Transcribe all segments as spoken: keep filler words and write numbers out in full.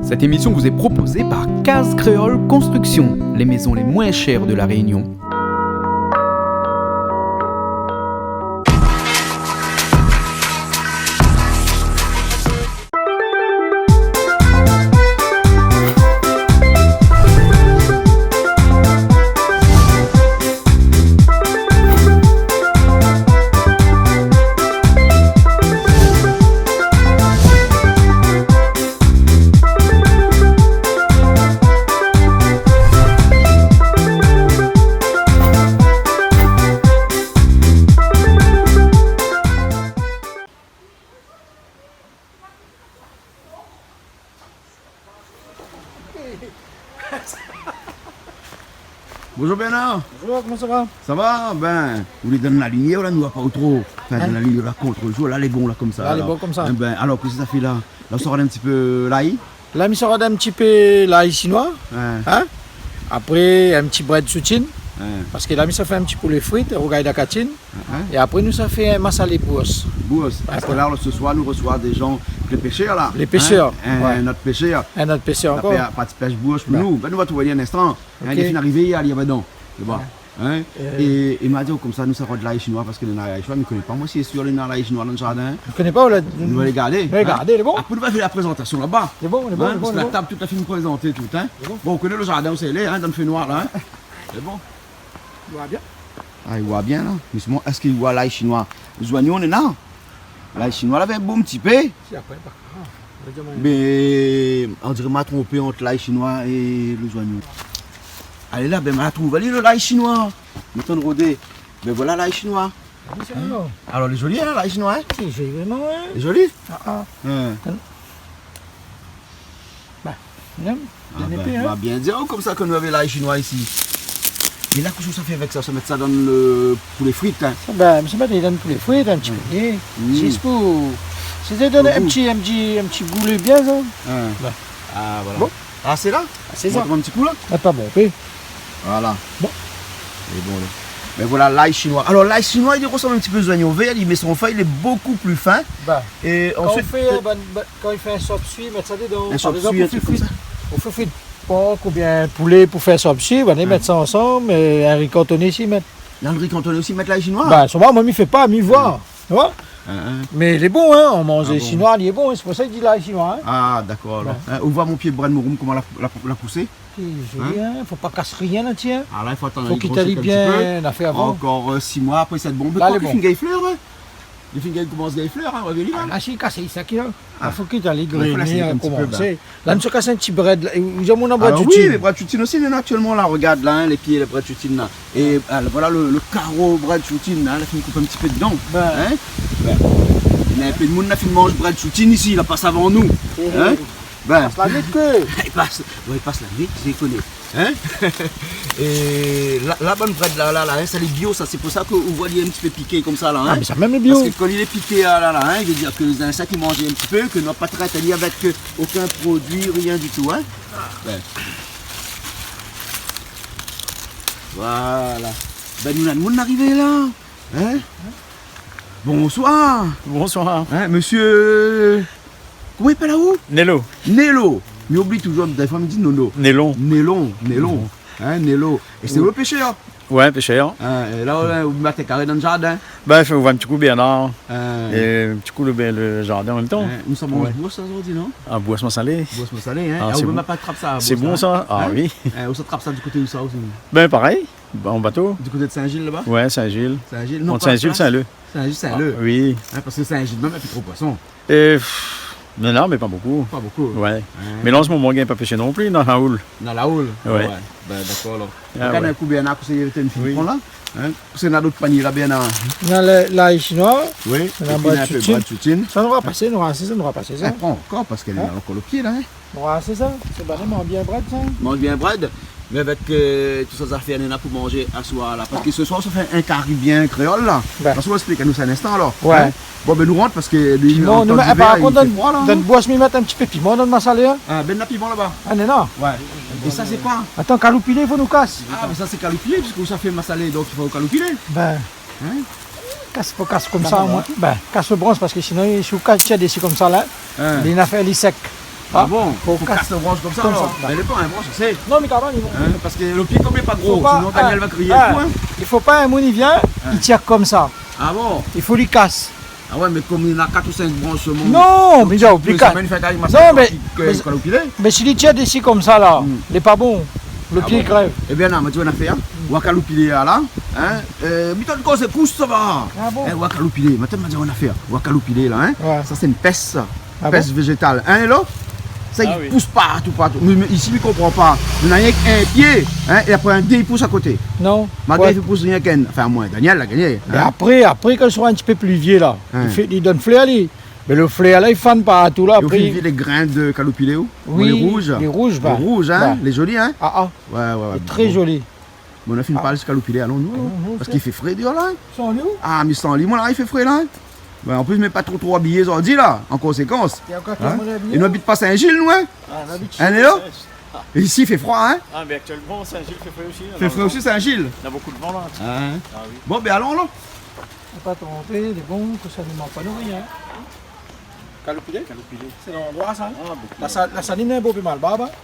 Cette émission vous est proposée par Case Créole Construction, les maisons les moins chères de La Réunion. Bonjour Bernard. Bonjour, koman sa va ? Sa va ? Bin, ou lé dann la limièr la, nou la pa tro. Anfin, dann la limièr la, kont-zour la, lé bon la, konmsa. La lé bon konmsa. Ébin, alor, kosa sa fé la ? La, ou sa rod in ti pé lay ? La, mi sa rod in ti pé lay shinoi. Oué. Hin ? Apré, in ti brèd soutine. Oué. Parske la, mi sa fé in ti poulé frit, rougay la katine. Oué. É apré, nou sa fé in masalé bours. Bours. Oué, parske la, se soir, nou resoi dé jan, dé péshèr la. Lé péshèr. Hin ? In, oué. In not péshèr. In not péshèr ankor. La pé-, parti pèsh bours pou nou. Bin, nou va trouv ali in instan. Hin, li la fine arivé, li lé ladan. Lé bon. Oué. Hin ? Euh. É, é ma di aou konmsa, nou sa rod lay shinoi, parske néna lay shinoi, mi koné pa moin si lé sir néna lay shinoi dann zardin. Mi koné pa, ou la... Nou va alé gardé, nou va alé gardé, lé bon. Apré, nou va fé la prézantasion laba. Lé bon, lé bon, lé bon. Parske la tab tout la fine prézanté tout, hin. Lé bon. Bon, ou koné lo zardin ousa i lé, hin, dann fénoir la, hin. Lé bon. Ou voi bien ? A, i voi bien la. Mé solman, èske i voi lay shinoi ? Zoignon néna ? Lay shinoi la, in bon ti pé. Si, apré, pa grav. Mé, on diré ma tronpé ant lay shinoi é lo zoignon. Alé la, bin, ma trouv ali, lo lay shinoi. Mi atann rodé. Bin voilà lay shinoi. A oui, sé vré. Alor, lé zoli, hin, lay shinoi, hin ? Sé zoli, vréman, hin. Lé zoli ? A, a. Hin. Ba, non, bien épé, hin. A bin, ma bien di aou konmsa ke nou lavé lay shinoi isi. É la, kosa ou sa fé avèk sa ? Ou sa mèt sa dann lo poulé frit, hin ? Sa, bin, mi sa mèt dann poulé frit, in ti pé. Mm. Zis pou, sé done in ti, in ti, in ti gou bien, sa. Hin. Ba. A, voilà. Bon. A, sé la ? A, sé sa. Mont in ti kou la. A, pa bon, oui. Voilà. Bon. Lé bon la. Bin voilà, lay shinoi. Alor, lay shinoi, li resanm in ti pé zoignon vèr, li, mé son fèy, lé bokou pli fin. Ba. É kan ou fé, euh, bin, bin, kan i fé in sop sui, mèt sa dedan. In sop sui, in trik konmsa. Par égzanp, ou fé frit, ou fé frit pork oubien poulé pou fé sop sui, bin, i mèt sa ansanm, é in ri kantoné osi, i mèt. Dann ri kantoné osi, i mèt lay shinoi ? Ba, solman, moin, mi fé pa, mi voi. Hin. Tu vois ? Hin, hin. Mé lé bon, hin, on manz shinoi, lé bon, hin, sé pou sa i di lay shinoi, hin. A, dakor, alor. Oué. Hin, ou voi mon pié brèd mouroum, koman la, la, la pousé ? Lé zoli, hin. Fo pa kas rien la, tiens. A, la, i fo atann, fo kit ali bien, la fé avan. Ankor, euh, sis moi, apré, sa lé bon. Mé la, lé bon. Mé koi, li fine gingn flèr, hin ? Li fine gingn, komans gingn flèr, hin, ou la vi, la. A, la, si, kasé sa ki la. A. Fo kit ali gréné, komans. Fo komansé. La, nou sa kas in ti brèd, la. Ou, ou, mon brèd soutine. Alor, oui, mé brèd soutine osi, néna aktièlman, la, rogard, la, hin, lé pié, lé brèd soutine, la. É, euh, voilà lo, lo karo brèd soutine, la, la fine koup in ti pé dedan. Bin. Hin ? Bin. Néna in pé d'moun la fine manz brèd soutine isi, la pas avan nou. Hin ? Bin. Pas la nuit, ke ? I pas, oué, i pas la nuit, mi koné. Hin ? É la, la bann brèd la, la, la, hin, sa lé bio, sa, sé pou sa ke ou voi li lé in ti pé piké konmsa la, hin. A, mé sa mèm lé bio. Parske kan li lé piké, a, la, la, hin, i vé dir ke lé zinsèk i manz in ti pé, ke nou la pa trèt ali avèk, euh, okin produi, rien ditou, hin. Bin. Voilà. Bin, nou la, nou arivé la. Hin ? Bonsoir. Bonsoir. Hin, mésyé, koman i apèl aou ? Nélo. Nélo. Mi oubli touzour, défoi mi di Nono. Nélon. Nélon, Nélon. Hin, Nélo. É sé ou lo péshèr ? Oué, péshèr. Hin, é la, ou, ou mèt karé dann zardin ? Bin, fé, ou voi in ti kou Bernard. Hin. É in ti kou lo, bin, lo zardin an mèm tan. Hin, nou sa manz bours sa zordi, non ? A, bours masalé. Bours masalé, hin. A, é ou mèm pa trap sa, bours sa, hin ? Sé bon sa. A, oui. Hin, ou sa trap sa di koté ousa osi ? Bin, parèy. Ba, an bato. Di koté de Sin-Zil laba ? Oué, Sin-Zil. Sin-Zil, non, pa Sin-Zil, plas. Sin-Leu. Sin-Zil, Sin-Leu. A, oui. Hin, parske Sin-Zil mèm, na pi tro poison. Euh, pff, non, non, mé pa bokou. Pa bokou. Oué. Hin. Mé la, an se moman, i gingn pa pèshé non pli, dan la houl. Dan la houl ? Oué. A oué. Bin, dakor, alor. A oué. Kan in kou Bernard, kosa li té fine pran la ? Hin ? Parske néna dot panié la, Bernard. Néna lay shinoi. Oui. Néna in pé brèd soutine. Brèd soutine. Sa nou va pasé, nou va pasé sa, nou va pasé sa. É, pran ankor, parske néna ankor lo pié la, hin. Oué, sé sa. Sé bann i manz bien brèd, sa. Manz bien brèd, mé avèk, euh, tout sa zafèr néna pou manzé aswar la. Parske se soir, sa fé in kari bien kréol la. Bin. Parske ou va ésplik anou sa in instan, alor. Oué. Hin ? Bon, bin, nou rant parske li, piman, nou mèt, par kont, dann, dann bours, mi mèt in ti pé piman dann masalé, hin. A, bin, na piman laba. A, néna. Oué. É sa, sé koi ? Atann, kaloupilé, fo nou kas. A, mé sa, sé kaloupilé, piske ou sa fé masalé, donk i fo kaloupilé. Bin. Hin ? Kas, fo kas konmsa, omoin. Dakor, oué. Bin, kas lo bransh, parske sinon, si ou kas, tiens, dési konmsa la, hin, li na fé li sèk. Ah bon ? Fo kas la bransh konmsa alor ? Konmsa. Mé lé pa in bransh, sé... Non, mé kan mèm, i fo... Hein, parske lo pié konm lé pa gro, sinon Daniel va kriyé in kou, hein. I fo pa in moun i vien, i tir konmsa. Ah bon ? I fo li kas. Ah ouais, mé konm néna kat ou sink bransh solman, non, mé ou pé zamé fé kari masak, mé, mé si li tir dési konmsa la, lé pa bon. Lo pié i krèv. Ah bon ? Ébin, na, ma di aou in afèr, hein. Ou va kaloupilé la, hein. Euh, mi tann kan sé kous, sa va. Ah bon ? Hein, ou va kaloupilé. Matin, ma di aou in afèr. Ou va kaloupilé la, hein. Ouais. Sa, sé in pès, sa. Ah bon ? Pès vézétal. Hein, Elo ? Sa, i pous partou, partou. Mé, mé isi, mi konpran pa. Nou na rienk in pié, hein, é apré in dé, i pous a koté. Non. Malgré i pous rienk in, anfin, amoin, Daniel la gagné, hein. Mé apré, apré, kan li sra in ti pé pli vié la, li fé, li donn flèr, li. Mé lo flèr la, li fan partou la, apré. É ou fine vi lé grin de kaloupilé, ou ? Oui, lé rouz. Lé rouz, lé zoli, hein ? Ah, ah. Ouais, ouais, ouais. Lé tré zoli. Bon, nou la fine parl si kaloupilé, alon nou, alon. Parske i fé fré déor la, hein. San li ou ? Ah, mi san li, moin la, i fé fré la, hein. Bin, an plis, mi lé pa tro, tro abiyé zordi la, an konsékans. Hein ? É nou abit pa Sin-Zil, nou, hein ? Ah, nou abit Elo ? Isi, i fé fré, hein ? Ah, mé aktièlman, Sin-Zil i fé fré osi, hein. Fé fré osi, Sin-Zil. Néna bonpé de van la. Hein ? Ah oui. Bon, bin, alon, alon. Lé pa tronpé, lé bon, ke sa nou manz pa nou rien. Kaloupilé ? Kaloupilé. Sé landroi sa, hein ? Ah, bonpé. La sa-, la saline, in bonpé malbar, ba.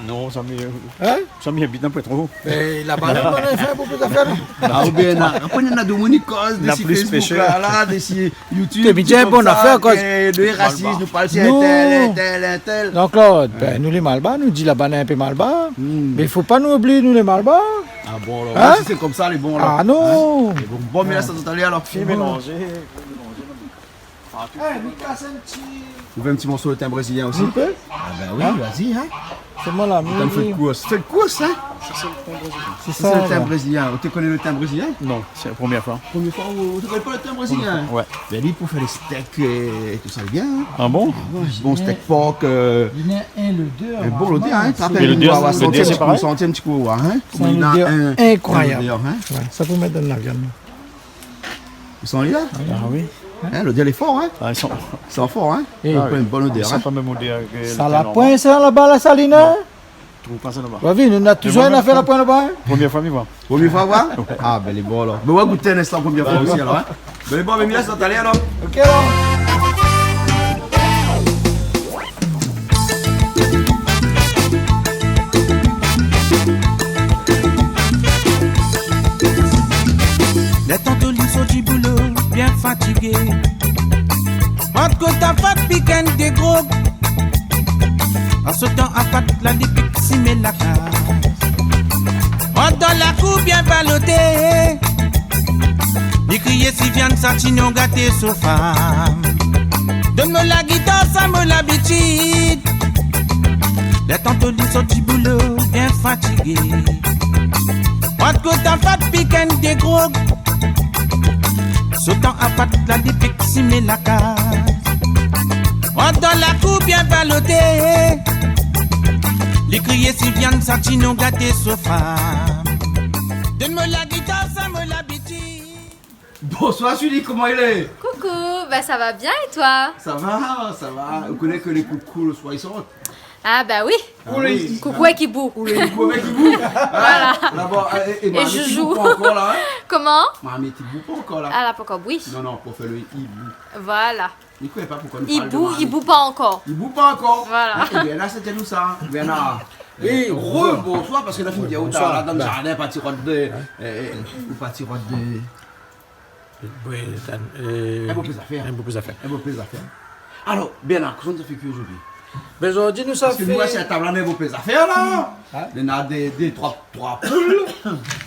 Non, sa mi, hein ? Sa mi abit in pé tro. Mé laba, la, nou la fé in bonpé zafèr, non ? Ah, oubien, na, apré, na domoun i koz dési Facebook la, la, dési YouTube, té, mé di in bon afèr, koi. Konmsa, ke de rasis, nou parl si intèl, intèl, intèl. Non, Claude, bin, nou lé malbar, nou di laba na in pé malbar. Mé fo pa nou oublié, nou lé malbar. Ah bon, alor, si sé konmsa, lé bon, alor. Ah non. Hein ? Lé bon. Bon, mé la, sa, talèr, alor. Fine mélanzé, fine mélanzé. Eh, mi kas in ti... Ou vé in ti morso de tin brézilien osi ? In pé ? Ah bin oui, vas-y, hein. Sé moin la, mi fé kous. Fé kous, hein. Sa, sé lo tin brézilien. Sé sa, lo tin brézilien. Ou té koné lo tin brézilien ? Non, sé la promièr foi. Promièr foi, ou, ou té koné pa lo tin brézilien ? Ouais. Bin, li, pou fé lé stèk é tousa, lé bien, hein. Ah bon ? Ah ouais, bon, stèk pork, euh, in bon lodèr, hein. Lodèr, sé parèy. Santi in ti kou, hein. Sé in lodèr inkroiyab. Lodèr, hein. Ouais, sa pou mèt dan la viann. Ou san li la ? Ah oui. Hein, lodèr lé for, hein ? Ah, i san for, hein ? Eh. Ah oui. Bon lodèr, hein ? Sa la poin, sa, laba, la saline, hein ? Non. Trouv pa sa laba. Ba oui, nou na touzour in afèr la poin laba, hein ? Promièr foi mi voi. Promièr foi, ou voi ? Ouais. Ah, bin, lé bon, alor. Mé ou va gout in instan, promièr foi osi, alor, hein ? Bin, lé bon, mé mi lès aou talèr, alor. Ok, alor. Lé tanto li sort di boulo, bien fatigé. Mont kot afat, pik in dé grog. An sotan afat la, li pik simé la kaz. Mont dan la kour, bien baloté. Li kriyé si viann sa ti non gaté sof. Donn amoin la gitar, sa mon labitid. Lé tanto li sort di boulo, bien fatigé. Mont kot afat, pik in dé grog. Sotan afat la, li pik simé la kaz. Mont dan la kour, bien baloté. Li kriyé si viann sa ti non gaté sof. Donn amoin la gitar, sa mon labitid. Bonsoir Julie, koman i lé ? Coucou, bah ça va bien et toi ? Sa va, sa va. Ou koné ke lé koukou lo soir i sort ? Ah bah oui. Ah oui. Coucou èk Ibou. Coucou èk Ibou. Voilà. D'abor, euh, é, é Mamie i bou pa ankor la, hein ? Comment ? Mamie i bou pa ankor la. Ah, la pankor bou. Non, non, pou fé lo Ibou. Voilà. Li koné pa poukosa nou parl de Mamie. Ibou, Ibou pa ankor. Ibou pa ankor. Voilà. Hein, ébin la, sété nou sa, hein. Ébin la, euh, rebonsoir, parske la fine di aou, la, dan lo zardin, parti rod de, euh, ou parti rod de... Oui, euh, in bonpé zafèr. In bonpé zafèr. In bonpé zafèr. Alor, Bernard, kosa nou sa fé kui zordi ? Bin, zordi nou sa fé... Parske nou, si la tab la, in bonpé zafèr la. Hein ? Néna dé, dé, troi, troi poul.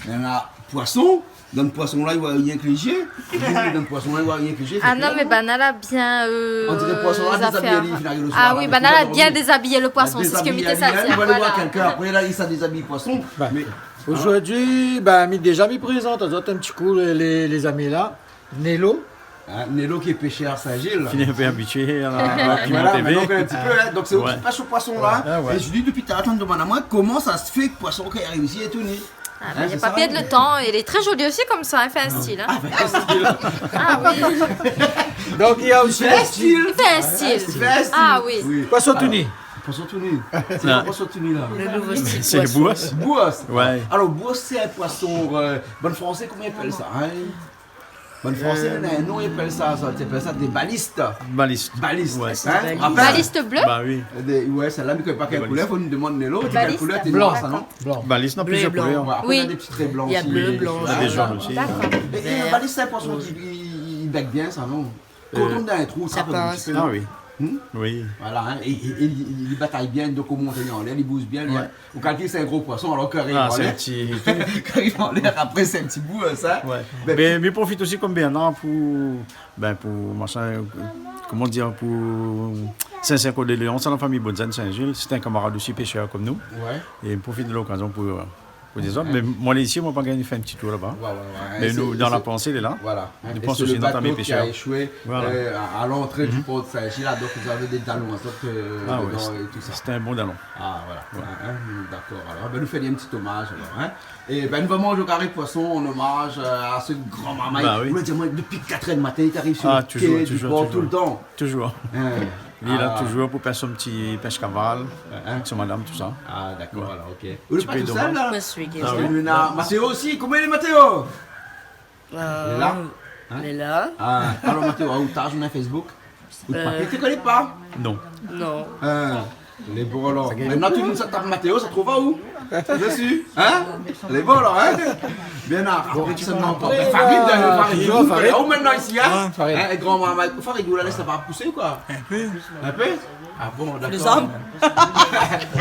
Néna poison. Dan poison la, i voi rienk lé zié. Dan poison la, i voi rienk lé zié. Ah non, mé banna la bien, euh, zafèr. On diré poison la dézabiyé, li fine ariv lo soir la. Ah oui, banna la bien dézabiyé lo poison, sé sak mi té sa dir. Voilà. Ou va alé voir kèlkin, apré la, li sa dézabiy poison. Mé zordi, bin, mi déza mi prézant azot in ti kou lé, lé, lé zami la. Nelo. Hein, Nelo ki lé pèshèr Sin-Zil. Fini in pé abitié a la, a la Piment T V. Voilà, mintnan in ti pé, hein. Donk sé ou ki pès lo poison la. Ouais, ouais. É mi di, dopi talèr, atann, demann amoin koman sa i fé ke poison kan i ariv isi lé tou ni. Ah, mé na pa pèrd lo tan, lé tré zoli osi konmsa, hein, i fé in stil, hein. Ah, bin, in stil. Ah oui. Donk, néna osi in stil. I fé in stil. I fé in stil. Ah oui. Oui. Poison tou ni. Poison tou ni. Sé koi poison tou ni la ? Lo nouvo stil poison. Sé bouas. Bouas. Ouais. Alor, bouas, sé in poison, euh, bann Fransé, koman i apèl sa, hein ? Bann Fransé, euh, néna in non, i apèl sa, sa, i apèl sa dé balistes. Balistes. Balistes, ouais, hein, balistes. Rappel ? Balistes bleus ? Bah oui. Dé, ouais, sèt-la, mi koné pa kèl koulèr, fo nou domann Nélo, té kèl koulèr, té noir, sa, non ? Blanc. Balistes, non, bleu et blanc. Plusieurs couleurs. Ouais, apré, néna dé ti tré blan osi, hein. Oui, il y a bleu, blanc, jaune. Jaune aussi. D'accord. É, é bann balistes, sé in poison ki, i, i bèk bien, sa, non ? Koton dan in trou, sa, euh, pé osi. Ah oui. Hmm ? Oui. Voilà, hein. É, é, é li, li batay bien, donk, o montagn anlèr, li bouz bien, li, hein. Ouais. Ou kalkil sé in gro poison, alor kan i ariv anlèr, sé in ti, kan i ariv anlèr, apré, sé in ti bout, euh, sa. Ouais. Bin, mé, mé profit osi, kom Bernard, pou, bin, pou, machin, euh, koman dir, pou Saint-Cyr-Cœur-de-Lion, sa, la famiy Bonzen, Saint-Gilles, sé in kamarad osi, pêcheur kom nou. Ouais. É profit de lokazion pou, euh, pou dir sa. Ouais. Mé moin, lé isi, moin, pa gingn fé in ti tour laba. Ouais, ouais, ouais. Mé nou, dan la pansé, lé la. Voilà. Nou pans osi notamment pêcheurs. Hein, é sé le bato ki la éshoué, euh, à, à l'entrée du port de Saint-Gilles, la, donk, zot lavé dé dalon, zot, euh, dedan é tout sa. Ah ouais, sé, sé in bon dalon. Ah, voilà. Ouais. Hein, hein, d'accord. Alor, bin, nou fé in ti omaz, alor, hein. É bin, nou va manz o karé poison an omaz, euh, à ce grand marmay. Bah oui. Ou la di amoin, dopi quatre heures du matin, li ariv sur le quai du port tout le temps. Ah, toujours, toujours, toujours. Toujours. Hein. Li lé la toujours pou pèsh son ti pèsh kaval, hein, avèk son madam, tout sa. Ah, d'accord, alor, ok. Ou lé pa tousèl, la ? Ti pé domaz. Moin lé tousèl. Ah oui. Mé néna Mathéo osi. Koman i lé, Mathéo ? Euh, lé la. Hein ? Lé la. Ah, alor, Mathéo, ou la azout amoin Facebook ? Ou pa, euh, té koné pa ? Non. Non. Hein. Lé bon, alor. Sa gingn. Mintnan, tout demoun sa tap Mathéo, sa trouv aou ? Desi. Hein ? Lé bon, alor, hein ? Bien, la. Bon, apré, kisa néna ankor ? Farid, euh, Farid, toujours Farid. Ou mintnan isi, hein ? Ah, Farid. Hein, é gran marmay. Farid, ou la lès laba pousé, koi ? In pé. In pé ? Ah bon, d'accord. Lé zom.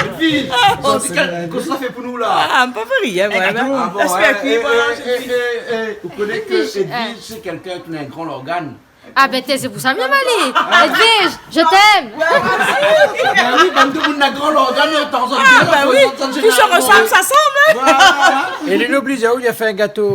Épi, ah, bon, sa, sé kèl, kosa sa fé pou nou, la ? Ah, pa pou rien, moin, hein. Ah bon, hein, é, é, é, é, ou koné ke Edwige, euh, Edwige, sé kèlkin ki néna in gran lorgan. Ah bin, té, sé pou sa, mi mal. Edwige, je t'aime. Ouais, ouais, ouais. Bin oui, bann demoun néna gran lorgan, tanzan. Ah, bin oui. Tout sa i resanm, sa i resanm, hein. Voilà. É li, li oblizé, li la fé in gato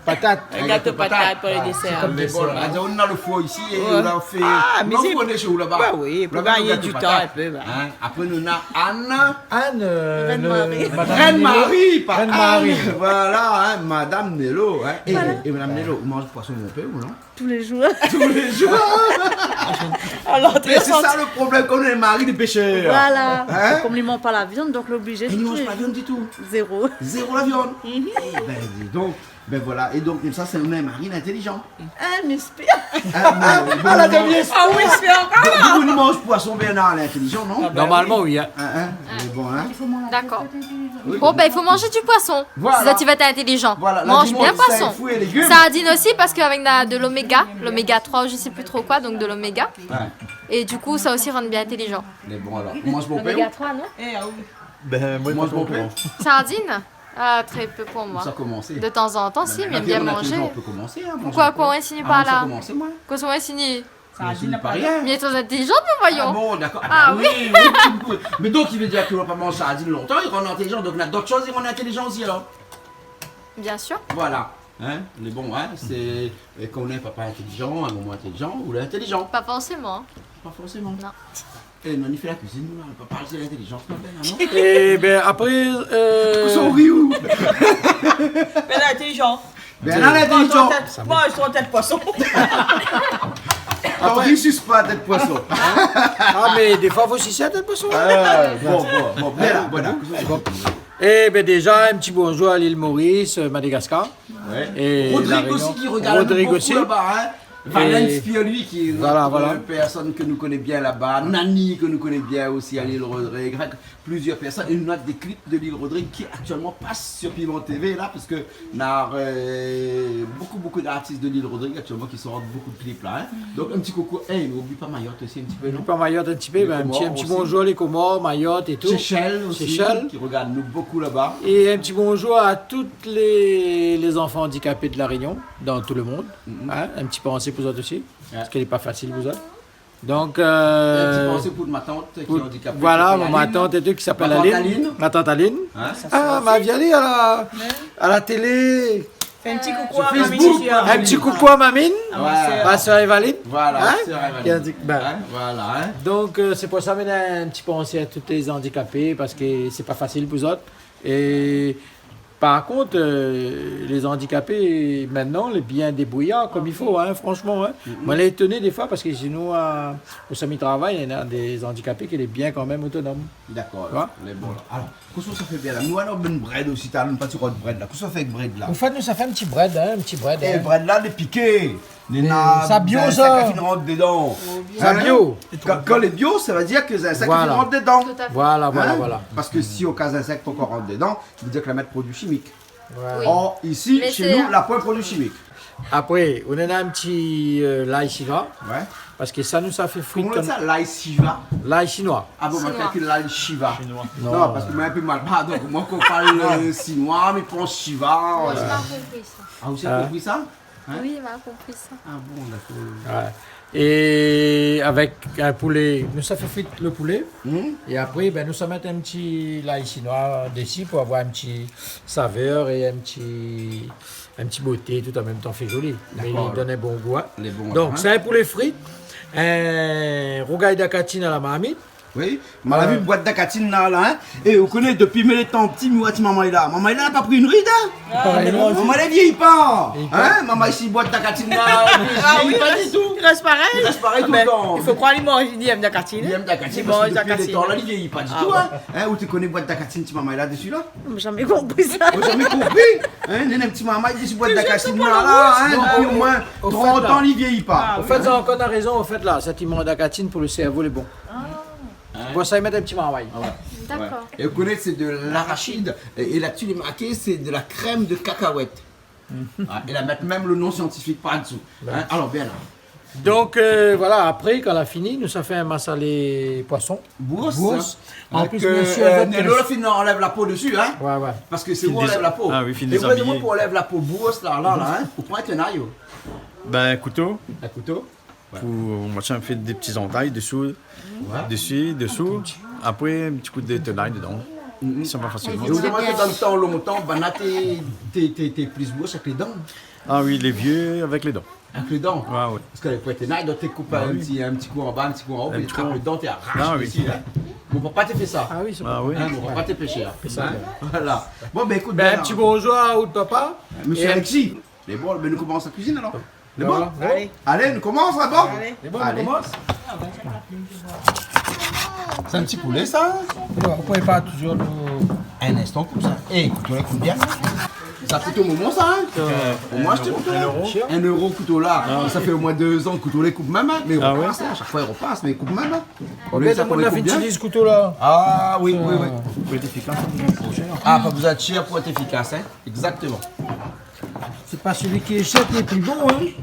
patat. Patat. In gato patat pou le désèr. Sé kom désèr. Mé bon, la, nou néna le four isi é nou la fé, ah, mé nou sé, fourné shé ou laba. Bah oui, pou gingn du tan in pé, bah. Hein, apré, nou néna Anne. Anne, euh, Reine Marie. Madame Nélo. Reine Marie, pa Anne. Reine Marie. Voilà, hein, Madame Nélo, hein. Voilà. É, é Madame Nélo, ou manz poison in pé, ou non ? Tous les jours. Tous les jours. Alors, mé sé sa le problèm, kom lé mari dé pêcheur. Voilà. Hein ? Kom li manz pa la viann, donk lé oblizé. É li manz pa la viann ditou. Zéro. Zéro la viann. Mhm. Eh ben, dis donc. Ben voilà. É donk, sa, sé in mari intélijan. Ah, mi éspèr. Ah, mé bon, ah, la, mi éspèr. Ah oui, sé ankor la. Donk, donk, ou manz poison, Bernard, lé intélijan, non ? Normalman, oui, hein. Hein, hein. Mé bon, hein. D'accord. Oui. Bon, ben, il faut manger du poisson. Voilà. Si tu veux être intelligent, mange bien poisson. Voilà, la dimansh, sé fruits et légumes. Sardine aussi, parce qu'avec la, de l'oméga, l'oméga trois, je sais plus trop quoi, donc de l'oméga. Ouais. Et du coup, ça aussi rend bien intelligent. Mé bon, alor, ou manz bonpé, ou ? Oméga trois, non ? Eh, ah oui. Ben, moin, pa tro. Ou manz bonpé ? Sardine ? Ah, très peu pour moi. Sa i komans. De temps en temps, si, mé bien manger. Mé mintnan, ou pé komansé, hein, manzé bonpé. Pourquoi, koi, ou fini pa la ? Ah, moin, sa i komans, moin. Kosa ou fini ? Sardine, sa i fini pa rien. Mé lé intélijan, mon voyon. Ah bon, d'accord. Ah oui. Ah oui, oui, oui. Mé donk, i vé dir ke ou la pa manz sardine lontan, i rann intélijan. Donk, néna dot shoz i rann intélijan osi, alor. Bien sûr. Voilà. Hein, mé bon, hein, sé, é kan ou néna in papa intélijan, in momon intélijan, ou lé intélijan. Pas forcément. Pas forcément. Non. Eh, non, i fé la kuizine, nou, la, pa parl de lintélijans, non ? Eh ben, apré, euh, kosa ou ri, ou ? Ben, lintélijan. Ben, la, lintélijan. Moin, mi sus tèt poison. Apré, ou sus pa tèt poison. Ah, mé défoi, fo sus tèt poison. Euh, bon, bon, bon, voilà, voilà. Bon. Eh ben, déjà, un petit bonjour à l'île Maurice, euh, Madagascar. Ouais. Et Rodrigue La Réunion. Rodrigue aussi, qui regarde beaucoup là-bas, hein. Et Valence Pierre-Louis, qui est une autre personne que nous connaît bien là-bas. Voilà. Nani, que nous connaît bien aussi à l'île Rodrigue. Enfin, plusieurs personnes. Et nous, on a des clips de l'île Rodrigue qui actuellement passent sur Piment T V, là, parce que on a, euh, beaucoup, beaucoup d'artistes de l'île Rodrigue actuellement qui sortent beaucoup de clips, là, hein. Mm. Donc, un petit coucou. Eh, oubli pa Mayotte aussi, un petit peu, non ? Oubli pa Mayotte un petit peu, ben, un petit, un petit bonjour les Comores, Mayotte et tout. Seychelles aussi, qui regardent nous beaucoup là-bas. Et un petit bonjour à toutes les, les enfants handicapés de La Réunion, dans tout le monde. Mhm. Hein, un petit pensé pou zot osi, parske lé pa fasil pou zot. Donc, euh, et un petit pensé pour ma tante qui est handicapée, voilà, qui s'appelle Aline. Ma tante et tout, qui s'appelle Aline. Ma tante Aline. Hein ? Ah, ma viali à la, à la télé. Fé in ti koukou à mamie Lucia. Un petit coucou à Mamine. Ah, ma sœur. Ma sœur Evaline. Voilà, hein ? Sœur Evaline. Qui a dit, ben, hein, voilà, hein. Donc, euh, c'est pour ça, maintenant, un petit pensé à tous les handicapés, parce que c'est pas facile pour eux autres. Et Par kont, euh, lé zandikapé, mintnan, lé bien débrouyar konm i fo, in, fransman, in. Moin lé étoné défoi parske si nou, euh, ousa mi travay, néna dé zandikapé ki lé bien kanmèm otonom. Dakor, la. Mé bon, la. Alor, kosa sa fé bien la ? Nou, alor, bann brèd osi, talèr nou parti rod brèd la. Kosa sa fé avèk brèd la ? An fèt, nou sa fé in ti brèd, in, in ti brèd, in. É brèd la, lé piké. Néna sa bio, zinsèk sa. Ki fine rant dedan. Sa bio. Kan, kan lé bio, sa vé dir ke zinsèk ki fine rant dedan. Voilà. Tout à fait. Voilà, voilà, voilà. Parske si o ka zinsèk pankor rant dedan, i vé dir ke la mèt produi shimik. Ouais. Or, isi, shé nou, la poin produi shimik. Apré, ou néna in ti, euh, lay shinoi. Ouais. Parske sa, nou sa fé frit. Koman i di sa, lay shinoi ? Lay shinoi. Ah bon, moin la kroi ke lay shiva. Non, parske moin lé in pé malbar, donk moin, kan ou parl, euh, shinoi, mi pans shiva. Moin la pa konpri sa. Ah, ou la pa konpri sa ? In ? Oui, ma konpri sa. Ah bon, dakor. Ouais. É avèk in poulé, nou sa fé frit lo poulé. É apré, bin, nou sa mèt in ti lay shinoi dési pou avoir in ti savèr é in ti, in ti boté tout an mèm tan, fé zoli. Mé i donn in bon gou, in. Dakor. Lé bon, in. Donk, sa lé poulé frit, in rougay dakatine a la marmit. Oui, ma la vi boit dakatine la, la, in. É ou koné, dopi mi lé tan pti, mi oi ti marmay la. Marmay la, la pa pri in rid, in. Ah, non. Marmay la i vyéyi pa. In ? Marmay isi, boit dakatine la, i vyéyi pa ditou. I rès parèy. I rès parèy toultan. I fo kroir li manz, li èm dakatine. Li èm dakatine, parske dopi lo tan la, li vyéyi pa ditou, in. Ah ouais. In, ou té koné boit dakatine, ti marmay la, dési la ? Moin la zamé konpri sa. Ou la zamé konpri ? In, néna in ti marmay dési boit dakatine la, la, in, dopi omoin trant an, li vyéyi pa. An fèt, ou na ankor rézon, an fèt, la, sa ti manz dakatine pou lo sèrvo, lé bon. Sé pou sa i mèt in ti marmay. Ah ouais. Dakor. É ou koné, sé de larashid. É, é la dsi, lé marké, sé de la krèm de kakawèt. Ah, é la mèt mèm lo non siantifik par dsou. In, alor, bien la. Donk, euh, voilà, apré, kan la fini, nou sa fé in masalé poison. Bouros. Bouros. An plis, euh, mésyé, Nélo la fine anlèv la po dési, in. Ouais, ouais. Parske sé ou i anlèv la po. Ah oui, fine dézabiyé. É ou la di amoin, pou anlèv la po bouros la, la, la, in, ou pran in tenay, oh. Bin, kouto. In kouto. Ouais. Pou, moin la fé dé ti zantay désou, dési, désou. Apré, in ti kou de tenay dedan. Sa va fasilman. É ou di amoin ke dan lo tan lontan, banna té, té, té, té plis bouros avèk lé dan. Ah oui, lé vyé avèk lé dan. Avèk lé dan. Ouais, ouais. Parske pou tenay, donk té koup in ti, in ti kou anba, in ti kou anlèr, épi avèk lé dan té arash isi, in. Mon papa té fé sa. Ah oui, sé vré. In, mon papa té péshér, in. Voilà. Bon, bin, ékout, in ti bonzour a out papa. Mésyé Alexis. Lé bon, bin, nou komans la kuizine, alor. Lé bon ? Alé. Alé, nou komans, la, bon ? Alé. Lé bon, nou komans ? Sé in ti poulé, sa, in ? Non, ou pé pa touzour nou... In instan, konmsa. É, kouto la i kout bien. Sa kouto momon, sa, in ? Euh, pou moin, in éro. In éro, kouto la. Sa fé omoin dé zan, kouto la i koup mèm, in ? Mé i ropas, in, shak foi i ropas, mé i koup mèm, in ? Ou la vi koman i koup bien ? Kouto la. Ah oui, oui, oui. Pou èt éfikas, sa bezoin de shèr. Ah, pa bezoin de shèr pou èt éfikas, in ? Exactement. Sé pa sèl ki lé shèr ki lé pli bon, in.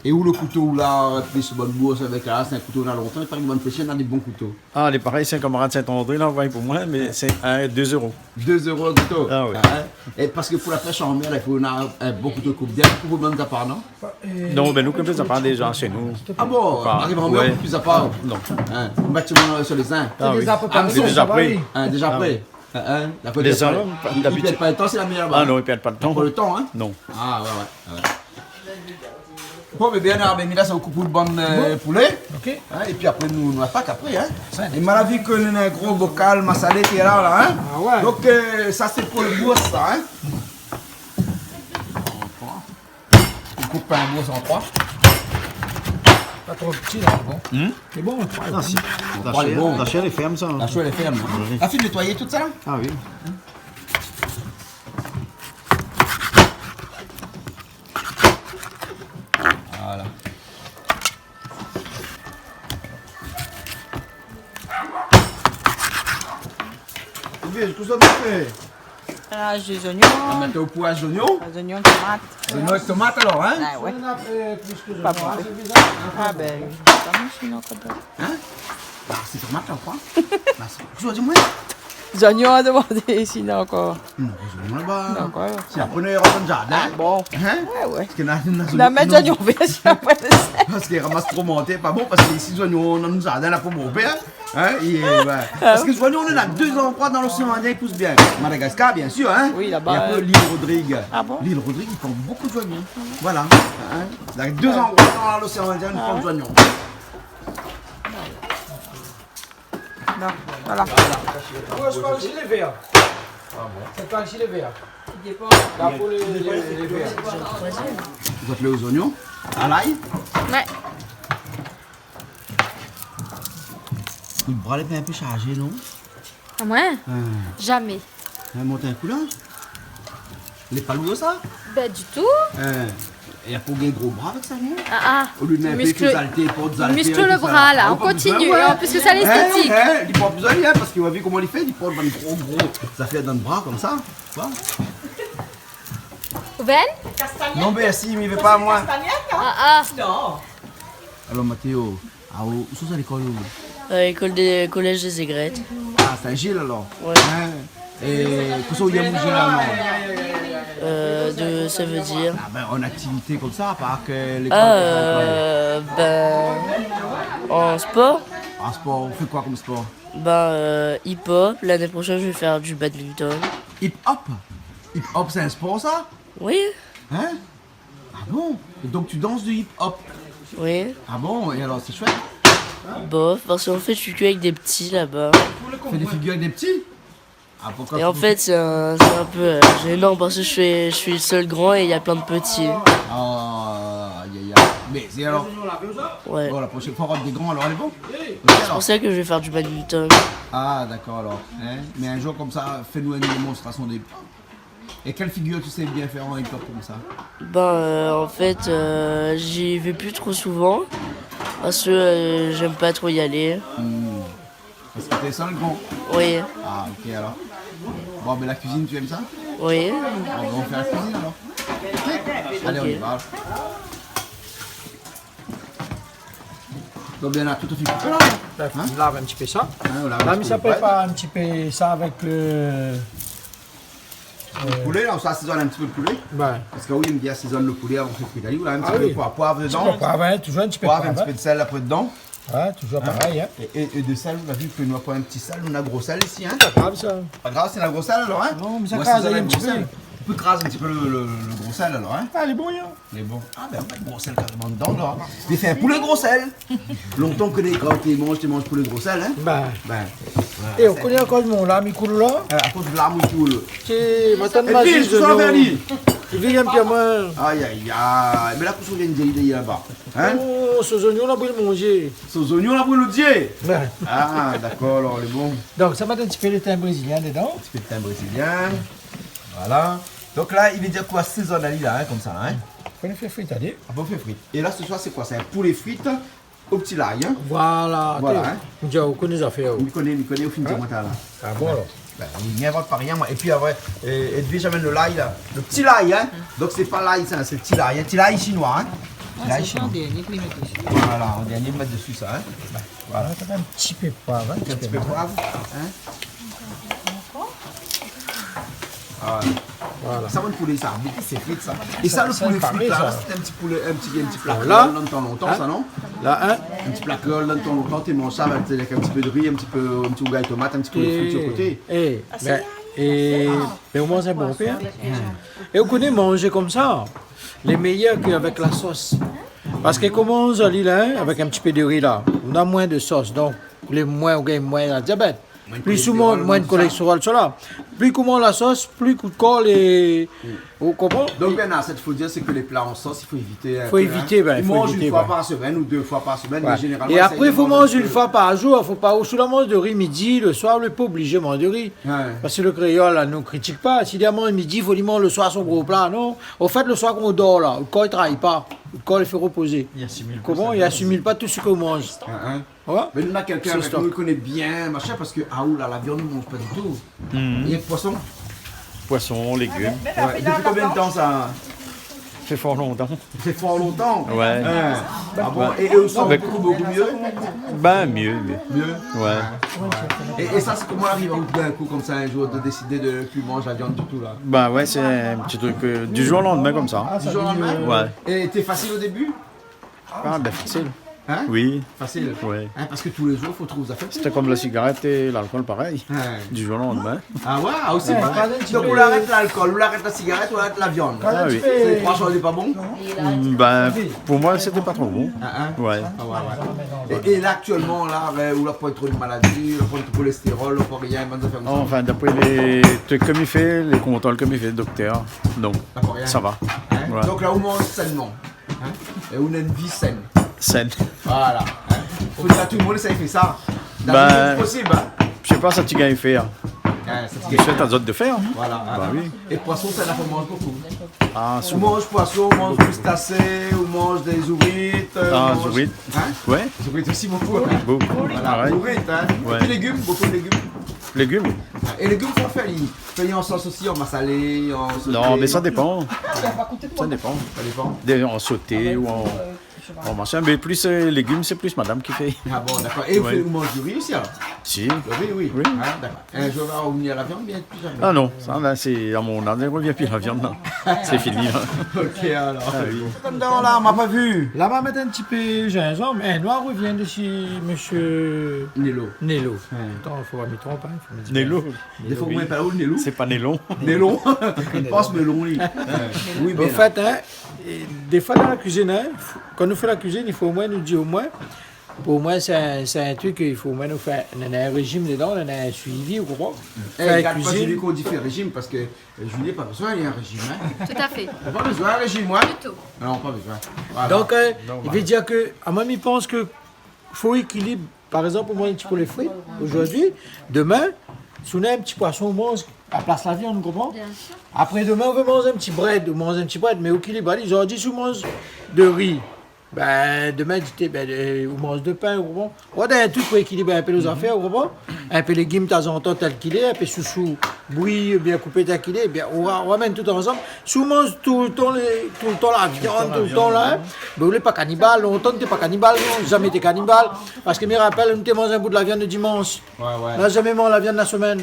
É ou lo kouto ou la, plis bann bouros avèk la, sé in kouto na lontan, i paré bann péshér na dé bon kouto. Ah, lé parèy, sé in kamarad Saint-André la, anvoy pou moin, mé sé in, dé éro. Dé éro in kouto. Ah oui. In. É parske pou la pèsh an mèr la, i fo in bon kouto i koup bien, koup bann zapar, non ? Non, bin nou koup zapar déza shé nou. Ah bon, ariv an mèr, ouais, ou koup pli zapar ? Non. In, ou mèt sèlman sir lé zin. Ah oui. Sé déza pré. In, déza pré. Ah oui. In, déza pré. In, in, dakor. Lé zin, dabitid, i pèrd pa lo tan, sé la méyèr laba. Ah non, i pèrd pa lo tan. Pa lo tan, in ? Non. Ah, ouais, ouais, ouais. Bon, mé bien, alor, bin, mi la sa koup bann, euh, poulé. Ok. In, épi apré, nou, nou atak apré, in. Sa, é ma la vi ke néna in gro bokal masalé ki lé la, la, in. Ah ouais. Donk, euh, sa, sé pou lo bouros, sa, in. Ou koup pa in bouros an troi. Pa tro pti, la, lé bon. Hmm ? Lé bon, an troi, lé bon. Ah, si. An troi, lé bon. La shèr lé fèrm, sa, in. La shèr lé fèrm, in. Oui. La fine nétoiyé tout sa ? Ah oui. Voilà. Ou bien, kosa ou fé ? Ah, lé zoignon. Ah, mintnan ou pou lé zoignon ? Lé zoignon, tomat. Zoignon avèk tomat, alor, in ? Ah ouais. Pa bonpé. Ah bin, pa bon, sinon, ankor dot. In ? Ah, sé tomat la, ou kroi ? Ah, sé, ou di amoin ? Zoignon, la demandé, sinon ankor. Non, zoignon laba. Non, ankor. Sé apré nou rant dan zardin. Ah bon ? In ? Ouais, ouais. Parske na, na zoignon, na mèt zoignon vèr, si apré, sé... Parske ramas tro mantèr, pa bon, parske isi, zoignon, dan zardin, na pa bonpé, in. In, é, ouais. Ah. Parske zoignon, nou néna dé zandroi dan loséan Indien i pous bien. Madagascar, bien sir, in. Oui, laba, é apré, euh, l'île Rodrigue. Ah bon ? L'île Rodrigue, i plant bonpé zoignon. Voilà. In ? Néna dé zandroi dan loséan Indien i plant zoignon. Bon, voilà. Bouros par isi, lé vèr. Ah bon ? Sé pa isi lé vèr. La pou lé, lé, lé vèr. Zot i mèt lé zonyon, a lay. Ouais. Lo bra lé in pé sharzé, non ? Ah, moin ? Hein. Zamé. Hein, mont in kou la. Lé pa lour sa ? Ben, ditou. Hein. É apré ou gingn gro bra avèk sa, non ? Ah, ah. Olié mèt in pé sèlté, port sèlté, tout sa. Miskl lo bra la, on kontinié. Ah, ou pa bezoin, ouais. An plis sa lé éstatik. Hein, hein, li port pa bezoin, hein, parske ou la vi koman li fé, li port bann gro, gro zafèr dan lo bra konmsa, tu vois. Ou vé ? Non, mèrsi, mi vé pa, moin. Ah, ah. Non. Alor, Mathéo, ah, ou, ousa ou sort lékol, ou ? Euh, école des, collège des Aigrettes. Ah, Saint-Gilles, alor. Ouais. Hein ? É kosa ou yèm zénéralman ? Euh, de, ça veut dire ? Ah ben, an aktivité konmsa, a par ke lékol, ah, euh, ben, en sport. An spor, ou fé koi konm spor ? Ben, euh, hip-hop. L'année prochaine, je vais faire du badminton. Hip-hop ? Hip-hop, sé in spor, sa ? Oui. Hein ? Ah bon ? Et donc tu danses du hip-hop ? Oui. Ah bon ? Et alors, c'est chouette ? Bof, parce qu'en fait, je suis que avec des petits là-bas. Fais des figures avec des petits ? Ah, pourquoi ? Et en fait, c'est un, c'est un peu, euh, gênant parce que je suis, je suis le seul grand et il y a plein de petits. Ah, aïe, aïe, aïe. Mais et alors ? Ouais. Bon, la prochaine fois, on rentre des grands, alors, allez, bon. Ok, alors. C'est pour ça que je vais faire du badminton. Ah, d'accord, alors. Hein ? Mais un jour comme ça, fais-nous une démonstration de hip-hop. Et quelle figure tu sais bien faire en hip-hop comme ça ? Ben, euh, en fait, euh, j'y vais plus trop souvent parce que, euh, j'aime pas trop y aller. Hmm. Parce que t'es seul, grand ? Oui. Ah, ok, alors. Bon, ben, la cuisine, tu aimes ça ? Oui. Bon, ben, on fait la cuisine, alors. Ok ? Allez, on y va. Ok. Donk, bien, la tout fine koupé la, non ? La, hein ? Ou lav in ti pé sa. Hein, ou lav in ti pé. La, mi sa prépar in ti pé sa avèk lo, lo poulé, la, ou sa asézone in ti pé lo poulé. Ouais. Parske, oui, i èm bien asézone lo poulé avan ke frit ali, ou la, in ti pé poiv, poiv dedan. Ah oui. In ti pé poiv, hein, toujours in ti pé poiv, hein. Poiv, in ti pé d'sèl apré dedan. Ouais, toujours pareil, hein. É, é, é de sèl, ou la vi ke nou la pran in ti sèl, nou na gro sèl isi, hein. Pa grav, sa. Pa grav, sé la gro sèl, alor, hein. Non, mé sa kraz in ti pé. Ouais, sé sa, la gro sèl. Ou pé kraz in ti pé lo, lo, lo gro sèl, alor, hein. Ah, lé bon, hein. Mé bon. Ah, ben, ou mèt gro sèl karéman dedan, la. Li fé in poulé gro sèl. Lontan ke lé, kan té i manz, té i manz poulé gro sèl, hein. Ben. Ben, voilà. É ou koné akoz mon larm i koul, la ? Euh, akoz larm i koul. Sé matant Maziz, tout sa, Verni. Li vien bien, moin. Aïe, aïe, aïe. Mé la, kosa ou vien di, li lé laba ? Hein ? Oh, so zonyon la bril mon zié. So zonyon la bril out zié ? Ben. Ah, dakor, alor, lé bon. Donk, sa va mèt in ti pé lo tin brézilien dedan. In ti pé lo tin brézilien. Voilà. Donk la, i vé dir koi, asézone ali la, hein, konmsa, hein. Fo nou fé frit, alé. Ah bon, fé frit. É la, se soir, sé koi ? Sé in poulé frit o ti lay, hein. Voilà, hein. Ou koné zafèr, ou. Mi koné, mi koné, ou fine di amoin talèr la. Ah bon, alor. Ben, mi invant pa rien, moin. Épi apré, euh, Edwige i amenn lo lay, la. Lo ti lay, hein. Donk, sé pa lay, sa, sé lo ti lay, hein. Ti lay sinoi, hein. Ah, sé an dernié ke mi mèt dési. Voilà, an dernié, mi mèt dési sa, hein. Ben, voilà. In ti pé poiv, hein. In ti pé poiv, hein. Voilà. Sa, bann poulé, sa, bonpé sé frit, sa. É sa, lo poulé frit, la, sé in ti poulé, in ti, in ti pla kréol lontan, lontan, sa, non ? La, hein ? In ti pla kréol lontan, lontan, té i manz sa avèk, avèk in ti pé d'ri, in ti pé, in ti rougay tomat, in ti pé frit su lo koté. É, ben, é, ben, omoin, sé bon, hein. É ou koné, manzé konmsa lé méyèr ke avèk la sos. Parske koman ou di la, hein, avèk in ti pé d'ri, la, ou na moin de sos. Donk, lé moin, ou gingn moin la diabèt. Moin de kolèstérol, moin de sa. Pli souvan, moin de kolèstérol, sa la. Pli koman la sos, pli kout kol é, ou konpran ? Donk, Bernard, sak i fo dir, sé ke lé pla an sos, i fo évité in pé, hein. Fo évité, ben, i fo évité, ben. Ou manz in foi par semèn ou dé foi par semèn, mé zénéralman, ouais. É apré, i fo manz in foi par zour, fo pa, ou sou la manz d'ri midi, lo soir, ou lé pa oblizé manz d'ri. Ouais. Parske lo kréol, la, nou kritik pa. Si li manz midi, fo li manz lo soir son gro pla, non ? An fèt, lo soir, kan ou dor, la, lo kor, li travay pa. Lo kor, li fé repozé. Li asimil pa tout sak ou manz. Hein, hein. Ouais. Mé nou na kèlkin avèk nou, li koné bien, machin, parske, ah, ou la, la viann, nou manz pa ditou. Mhm. Rienk poison. Poison, légim. Ouais. Dopi konbien d'tan sa ? Sa fé for lontan. Sa fé for lontan ? Ouais. Hein. Ah bon ? Ouais. É, é ou santé bonpé mié ? Ben, mié, mié. Mié ? Ouais. É, é sa, sé koman i ariv aou d'in kou konmsa, in zour, de désidé de pi manz la viann ditou, la ? Ben ouais, sé in ti trik, euh, du jour au lendemain, konmsa. Du jour au lendemain ? Ouais. É té fasil o débu ? Ah, ben, fasil. Hein ? Oui. Fasil. Ouais. Hein, parske tou lé zour, fo trouv zafèr pou manzé. Sété konm la sigarèt é lalkol, parèy. Ouais. Du jour au lendemain. Ah ouais, ah, osi, ouais. Donk, ou arèt lalkol, ou arèt la sigarèt, ou arèt la viann. Ah oui. Sé troi shoz lé pa bon ? Mm, ben, pou moin, sété pa tro bon. Ah, hein ? Ouais. Ah ouais, ouais. É, é la, aktièlman, la, euh, ou la poin tro de maladi, ou la poin de kolèstérol, ou la poin rien, bann zafèr konmsa. Anfin, d'apré lé trik ke mi fé, lé kontrol ke mi fé, doktèr, non, sa va. Dakor, rien. Hein ? Ouais. Donk la, ou manz sènman. Hein ? É ou néna in vi sèn. Sèn. Voilà. Hein ? Fo dir a tout le monde, sa i fé sa. Ben, posib, hein ? Mi sé pa sa ti gingn fé, hein. Ah, sa ti gingn fé. Mi souèt azot de fèr, hein. Voilà, hein. Bah oui. É poison, sa, la, fo manz bokou. Ah, souvan. Ou manz poison, ou manz krustasé, ou manz dé zourit, euh, ou manz... Ah, zourit. Hein ? Ouais. Zourit osi bokou, hein. Bokou. Voilà, parèy. Zourit, hein. Ouais. É pi légim, bokou de légim. Légim. Ah, é légim, fo fé li. Fé an sos osi, an masalé, an soté. Non, mé sa dépan. Sa dépan. Sa dépan. Dé, an soté ou an, an machin. Mé plis, euh, légim, sé plis madam ki fé. Ah bon, dakor. É ou fé, ou manz du ri osi, alor ? Si. Le ri, oui. Oui. Hein, dakor. In zour, ou va revnir a la viann, bien, pli zamé. Ah non, sa, la, sé, a mon az, mi revien pi a la viann, non. Sé fini, hein. Ok, alor. Ah oui. Konm dan la, ma pa vu. La, ma mèt in ti pé zinzanm. Eh, nou revien dési mésyé Nelo. Nelo. Ouais. Atann, fo pa mi tronp, hein, fo mi di Nelo. Défoi, oui. Moin, pa ou, Nélou ? Sé pa Nélon. Nélon. Pans Nélon, oui. Oui, bien. An fèt, hein, é défoi dan la kuizine, hein, fo, kan nou fé la kuizine, i fo omoin nou di omoin, pou moin, sé in, sé in trik, i fo omoin nou fé, néna in réjim dedan, néna in suivi, ou konpran ? Eh, fé la kuizine. Gard pa Julie kan ou di fé réjim, parske, euh, Julie, pa bezoin, li lé an réjim, hein. Tout à fait. Pa bezoin réjim, ouais. Du tout. Non, pa bezoin. Voilà. Donk, euh, normal. I vé dir ke, amoin, mi pans ke fo ékilib. Par égzanp, ou manz in ti poulé fri zordi, domin, si ou néna in ti poison, ou manz a plas la viann, ou konpran ? Bien sûr. Apré, domin, ou vé manz in ti brèd, ou manz in ti brèd, mé ou ékilib, alé, zordi, si ou manz de ri, bin, domin, di té, bin, euh, ou manz de pin, ou konpran ? Ou néna in trik pou ékilib in pé lé zafèr, ou konpran ? In pé légim, tazantan, tèl k'i lé, in pé sousou, bri, bien koupé, tèl k'i lé, bien, ou ra-, ou ramèn tout ansanm. Si ou manz toultan lé, toultan la viann, toultan la, bin, ou lé pa kanibal. Lontan, té pa kanibal, non, zamé té kanibal. Parske mi rapèl, nou té manz in bout la viann le dimansh. Ouais, ouais. Nou la zamé manz la viann la semèn.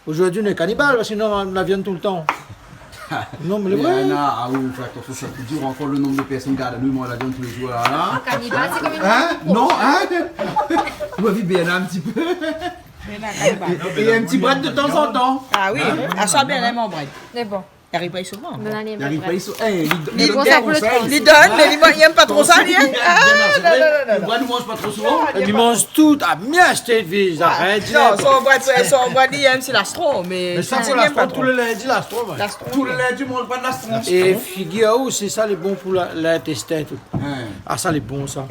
Zordi, nou lé kanibal, parske nou manz la viann toultan. Non, mé lé vré. Néna, ah oui, fé atansion, sa, fo dir ankor le nonb de pèrsone i gard anou, i manz la viann tou lé zour, la, la. Kanibal, sé konm in... Hein ? Non, hein ? Ou la vi bien in ti pé. Néna kanibal. É, é in ti brèd de tanzantan. Ah oui, ah sa, bien, in brèd. Mé bon. I ariv pa souvan. I ariv pa souvan. Eh, li, li donn dé konsèy. Li donn, mé li, li yèm pa tro sa, li, hein. Ah, non, non, non, non. Li manz pa tro souvan. Li manz tout, ah, mé ashté, vi, arèt. Non, son brèd, son brèd, li yèm, sé lastron, mé sa, sé lastron, tou lé lindi, lastron, ouais. Lastron, oui. Tou lé lindi, manz brèd lastron. É figir aou, sé sa lé bon pou la, lintéstin, tout. Hein. Ah, sa lé bon, sa.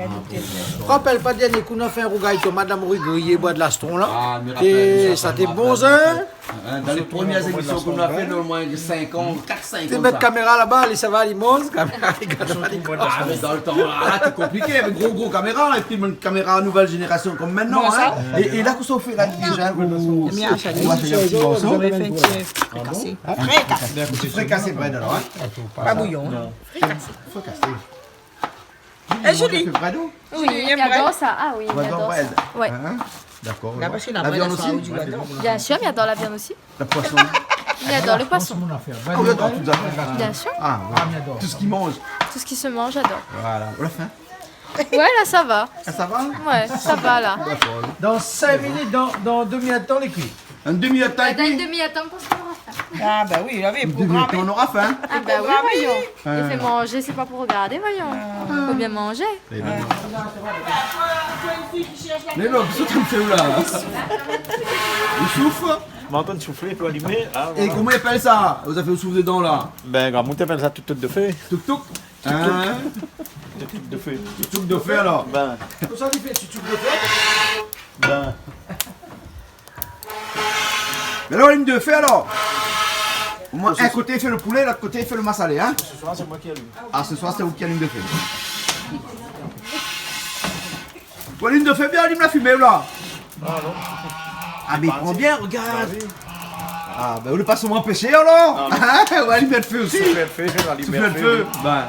Rapèl pa, dernié kou, nou la fé in rougay tomat, la mori griyé, brèd lastron, la. Ah, mi rapèl, mi rapèl, mi rapèl. É sa té bon, sa, hein. Hein, dan lé promié zémision ke nou la fé, nou néna omoin sink an, kat, sink an de sa. Té mèt kaméra laba, li sava, li manz, kaméra, li gard, li gard. Ah, mé dan le tan, la, té konpliké, avèk gro, gro kaméra, épi bann kaméra nouvèl zénérasion konm mintnan, hein. Non, sa. É, é la, kosa ou fé la, déza, ou... Ou va fé in ti morso. Fé in ti frikasé. Hein ? Frikasé. Ti frikasé brèd, alor, hein. Pa bouyon, non. Frikasé. Frikasé. Eh, Julie. Ou fé brèd, ou ? Oui, mi ador sa. Ah oui, mi ador sa. Ou ador brèd ? Ouais. Hein ? Dakor. La, parske la viann osi ? Bien sûr, mi ador la viann osi. Le poison ? Mi ador le poison. Ah, ou ador tout sa. Bien sûr. Ah, ouais. Tout sak i manz. Tout sak i manz, j'adore. Voilà. Ou la fin ? Ouais, la, sa va. Ah, sa va ? Ouais, sa va, la. Dakor. Dan sink minit, dan, dan demi èr d'tan, lé kui. In demi èr d'tan, dan in demi èr d'tan, mi pans ke nou nora fin. Ah, bin oui, la vi lé programé. In demi èr d'tan, nou nora fin. Ah, bin oui, voyons. Hein. I fé manzé, sé pa pou regardé, voyons. Ah. Fo bien manzé. Eh ben. Mé non, kosa ou fé la ? Ou souf ? Ou antann souflé, ou alimé, ah, voilà. É koman i apèl sa ? Ou la fé souf dedan, la ? Bin, gramoun i apèl sa toutouk de fé. Toutouk ? Toutouk. Hein ? Toutouk de fé. Toutouk de fé, alor. Bin. Kosa i fé toutouk de fé ? Bin. Mé la, ou alim de fé, alor. Omoin, in koté i fé le poulé, lot koté i fé le masalé, hein ? Ce soir, c'est moi qui allume. Ah, ce soir, sé ou ki alim de fé. Ou alim de fé, bien alim la fimé, la. Ah, non. Ah, mé pran bien, regard. Bah oui. Ah, bin, ou lé pa solman pésèr, alor. Ah, oui. Hein ? Ou alim de fé osi. Ou fé le fé, ou alim le fé, oui. Bin.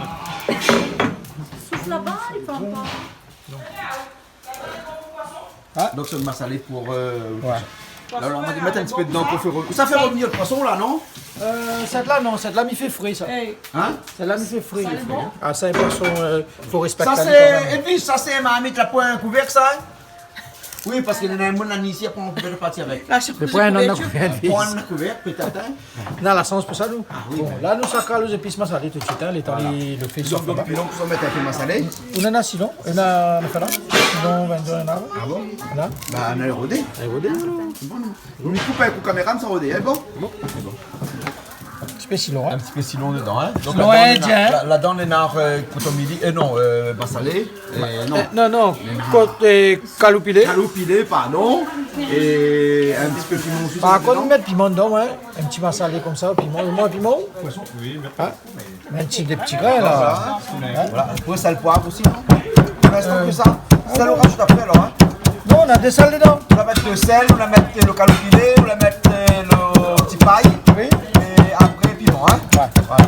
Souf laba, li fé ankor. Ah. Donk, sé le masalé pou, euh, ouais. La, la, nou va mèt in ti pé dedan pou fé rev-, sa fé revnir lo poison la, non ? Euh, sèt-la, non, sèt-la, mi fé fri, sa. Hein ? Sèt-la, mi fé fri. Sa lé bon ? Ah, sa, in poison, euh, fo réspèkté sa, kan mèm. É pi, sa, sé marmit la, poin kouvèrk, sa, hein ? Oui, parske néna in moun la ni isi, apré nou pé parti avèk. La, sé pou... Mé poin, non, non, kouvèrk. Poin kouvèrk, pétèt, hein ? Na la sans pou sa, nou. Ah oui, bon, la, nou sa kal lé zépis masalé tout suit, hein, létan li, lo fé sof. Donk, la, donk, nou sa mèt in pé masalé. Ou néna silon, ou néna, nou fé la. Silon, vin d'or, néna. Ah bon ? La. Ba, nou la érodé. Érodé, voilà. Bon. Ou koup avèk lo kaméra, sa érodé, hein, bon ? Bon. Sé bon. In ti pé silon, hein. In ti pé silon dedan, hein. Donk, silon indien. Ladan, néna, la, ladan, néna, euh, kotomili, euh, non, euh, masalé, euh, non. Euh, non, non. Koté kaloupilé. Kaloupilé, pardon. É in ti pé piman osi. Par kont, dedan. Mèt piman dedan, ouais. In ti masalé konmsa, piman. Moin, piman. Poison, oui, mèt. Hein ? Mèt in ti, dé ti grin, la. Voilà. Voilà. Apré, sèl, poiv osi, non ? Pou linstan, ke sa. Sèl, nou rajout apré, alor, hein ? Non, nou na désèl dedan. Nou va mèt désèl, nou va mèt lo kaloupilé, nou va mèt, euh, lo ti pay. Oui. É apré, piman, hein ? Ouais. Voilà.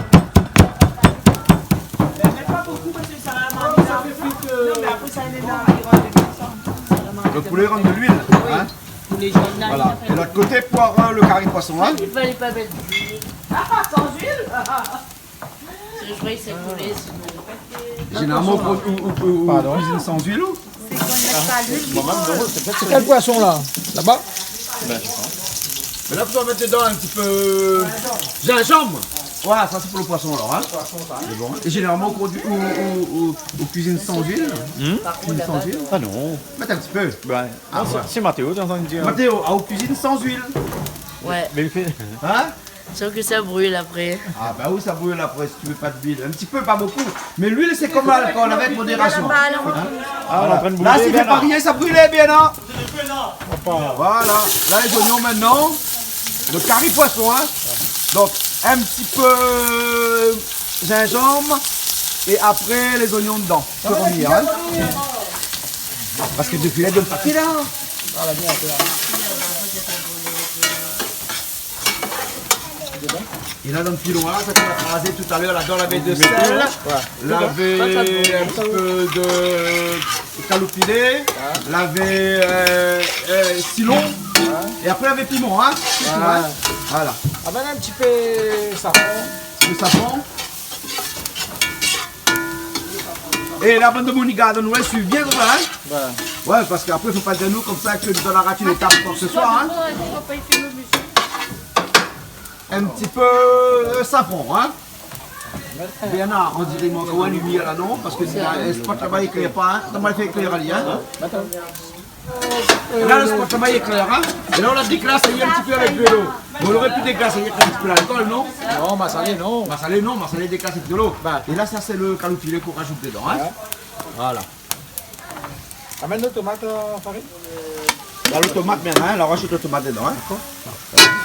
Mé pa bonpé, parske sa va marmit sa fé frit, euh. Non, mé apré, sa i rant dan luil. Lo poulé i rant dan luil, hein ? Pou lé jèn la, voilà. É lot koté, pou, euh, lo kari poison, hein ? I falé pa mèt d'luil. Ah, san luil ? Sé vré, sé koulé, sinon. Zénéralman, ou, ou, ou, ou kuizine san luil, ou ? Sé kan i mèt pa luil. Sé kèl poison, la ? Laba ? Bin, mi pans. Mé la, fo mèt dedan in ti pé zinzanm. Voilà, sa, sé pou lo poison, alor, hein. Sé bon. É zénéralman, ou, ou, ou, ou kuizine san luil. Hmm ? Kuizine san luil. Ah non. Mèt in ti pé. Bin, ah, non, sé, sé Mathéo, t'es en train de dire. Mathéo, ah, ou kuizine san luil. Ouais. Mé li fé... Hein ? Sof ke sa bril apré. Ah, ba oui, sa bril apré, si ou vé pa d'luil. In ti pé, pa bonpé. Mé luil, sé konm lalkol, avèk modérasion. Ba, alor. Hein ? Ah, voilà. Lé an trin de brilé, Bernard. La, si i fé pa rien, sa bril, Bernard. Opa. Voilà. La, lé zoignon mintnan. Lo kari poison, hein. Donk, in ti pé zinzanm. É apré, lé zoignon dedan. Fé revnir, hein. Parske dopi la, i done pa ki la. Voilà, bien, bien. É la, dan lo filon la, sa, nou la krazé talèr, ladan, lavé désèl, ouais, lavé in ti pé de kaloupilé, lavé, euh, euh, silon, ouais, é apré, lavé piman, hein. Piman, hein. Voilà. Voilà. Ah bin, in ti pé safran. Lo safran. É la, bann demoun i gard anou, ouais, suiv bien, hein. Ouais. Ouais, parske apré, fo pa dir anou konmsa ke dan la raté létap, koi ke se soi, hein. In ti pé, euh, safran, hein. Bernard, on diré i mank aou in limièr la, non ? Parske la, lo spot laba, i éklèr pa, hein. Atann, ma fé éklèr ali, hein. Atann. É la, lo spot laba, i éklèr, hein. É la, ou la déklasé in ti pé avèk dolo. Bon, ou noré pu déklasé in ti pé lalkol, non ? Non, masalé, non. Masalé, non, masalé déklasé avèk dolo. Ba. É la, sa, sé lo kaloupilé k'ou rajout dedan, hein. Ouais. Voilà. Amèn lo tomat, euh, Farid. La, lo tomat, bien, hein, la, ou rajout lo tomat dedan, hein. Dakor.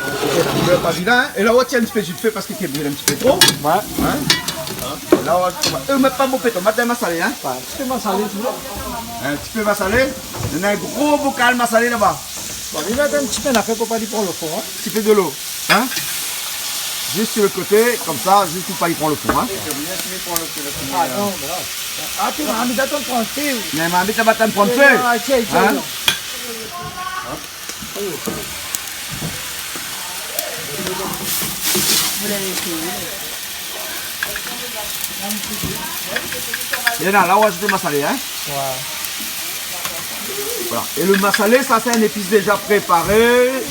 Ou vé pa vilin, hein. É la, ou tir in ti pé d'luil de fé parske té bril in ti pé tro. Ouais. Hein ? É la, ou rajout tomat. É, ou mèt pa bonpé tomat dan masalé, hein. Ouais, in ti pé masalé, touzour. In ti pé masalé. Néna in gro bokal masalé laba. Bon, i mèt in ti pé, la fé pou pa li pran lo fon, hein. In ti pé dolo, hein. Zis su lo koté, konmsa, zis pou pa li pran lo fon, hein. Ah, non, mé la. Ah, té, mé atann, pran fé. Mé, mé atann, pran fé. Ah, tiens, tiens, hein ? Non. É la, la, ou azout lo masalé, hein ? Ouais. Voilà. É lo masalé, sa, sé in épis déza préparé.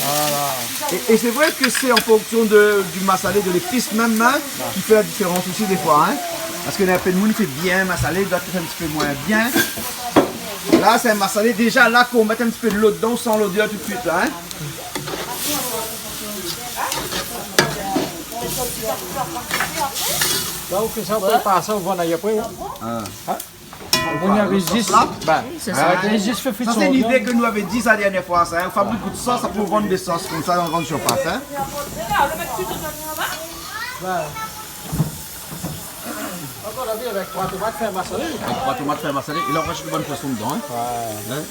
Voilà. É, é sé vré ke sé an fonksion de, du masalé, de lépis mèm, hein, ki fé la diférans osi défoi, hein. Parske néna in pé d'moun i fé bien masalé, dot i fé in ti pé moin bien. La, sé in masalé, déza, la, k'ou mèt in ti pé dolo dedan, ou san lodèr tout de suit, la, hein. La, ou fé sa, ou prépar sa, ou vann ali apré, hein. Ah. Hein ? Ou vann ali zis, la ? Bin, sé sa. Hein ? Zis fé frit son viann. Sa, sé lidé ke nou lavé di sa dèrnié foi, sa, hein. Ou fabrik out sos, sa pou vann dé sos konmsa dan grann sirfas, hein. Ouais. Ankor, la vi avèk troi tomat, fé in masalé. Avèk troi tomat, fé in masalé. É la, ou rajout lo bann poison dedan, hein. Ouais. Hein ?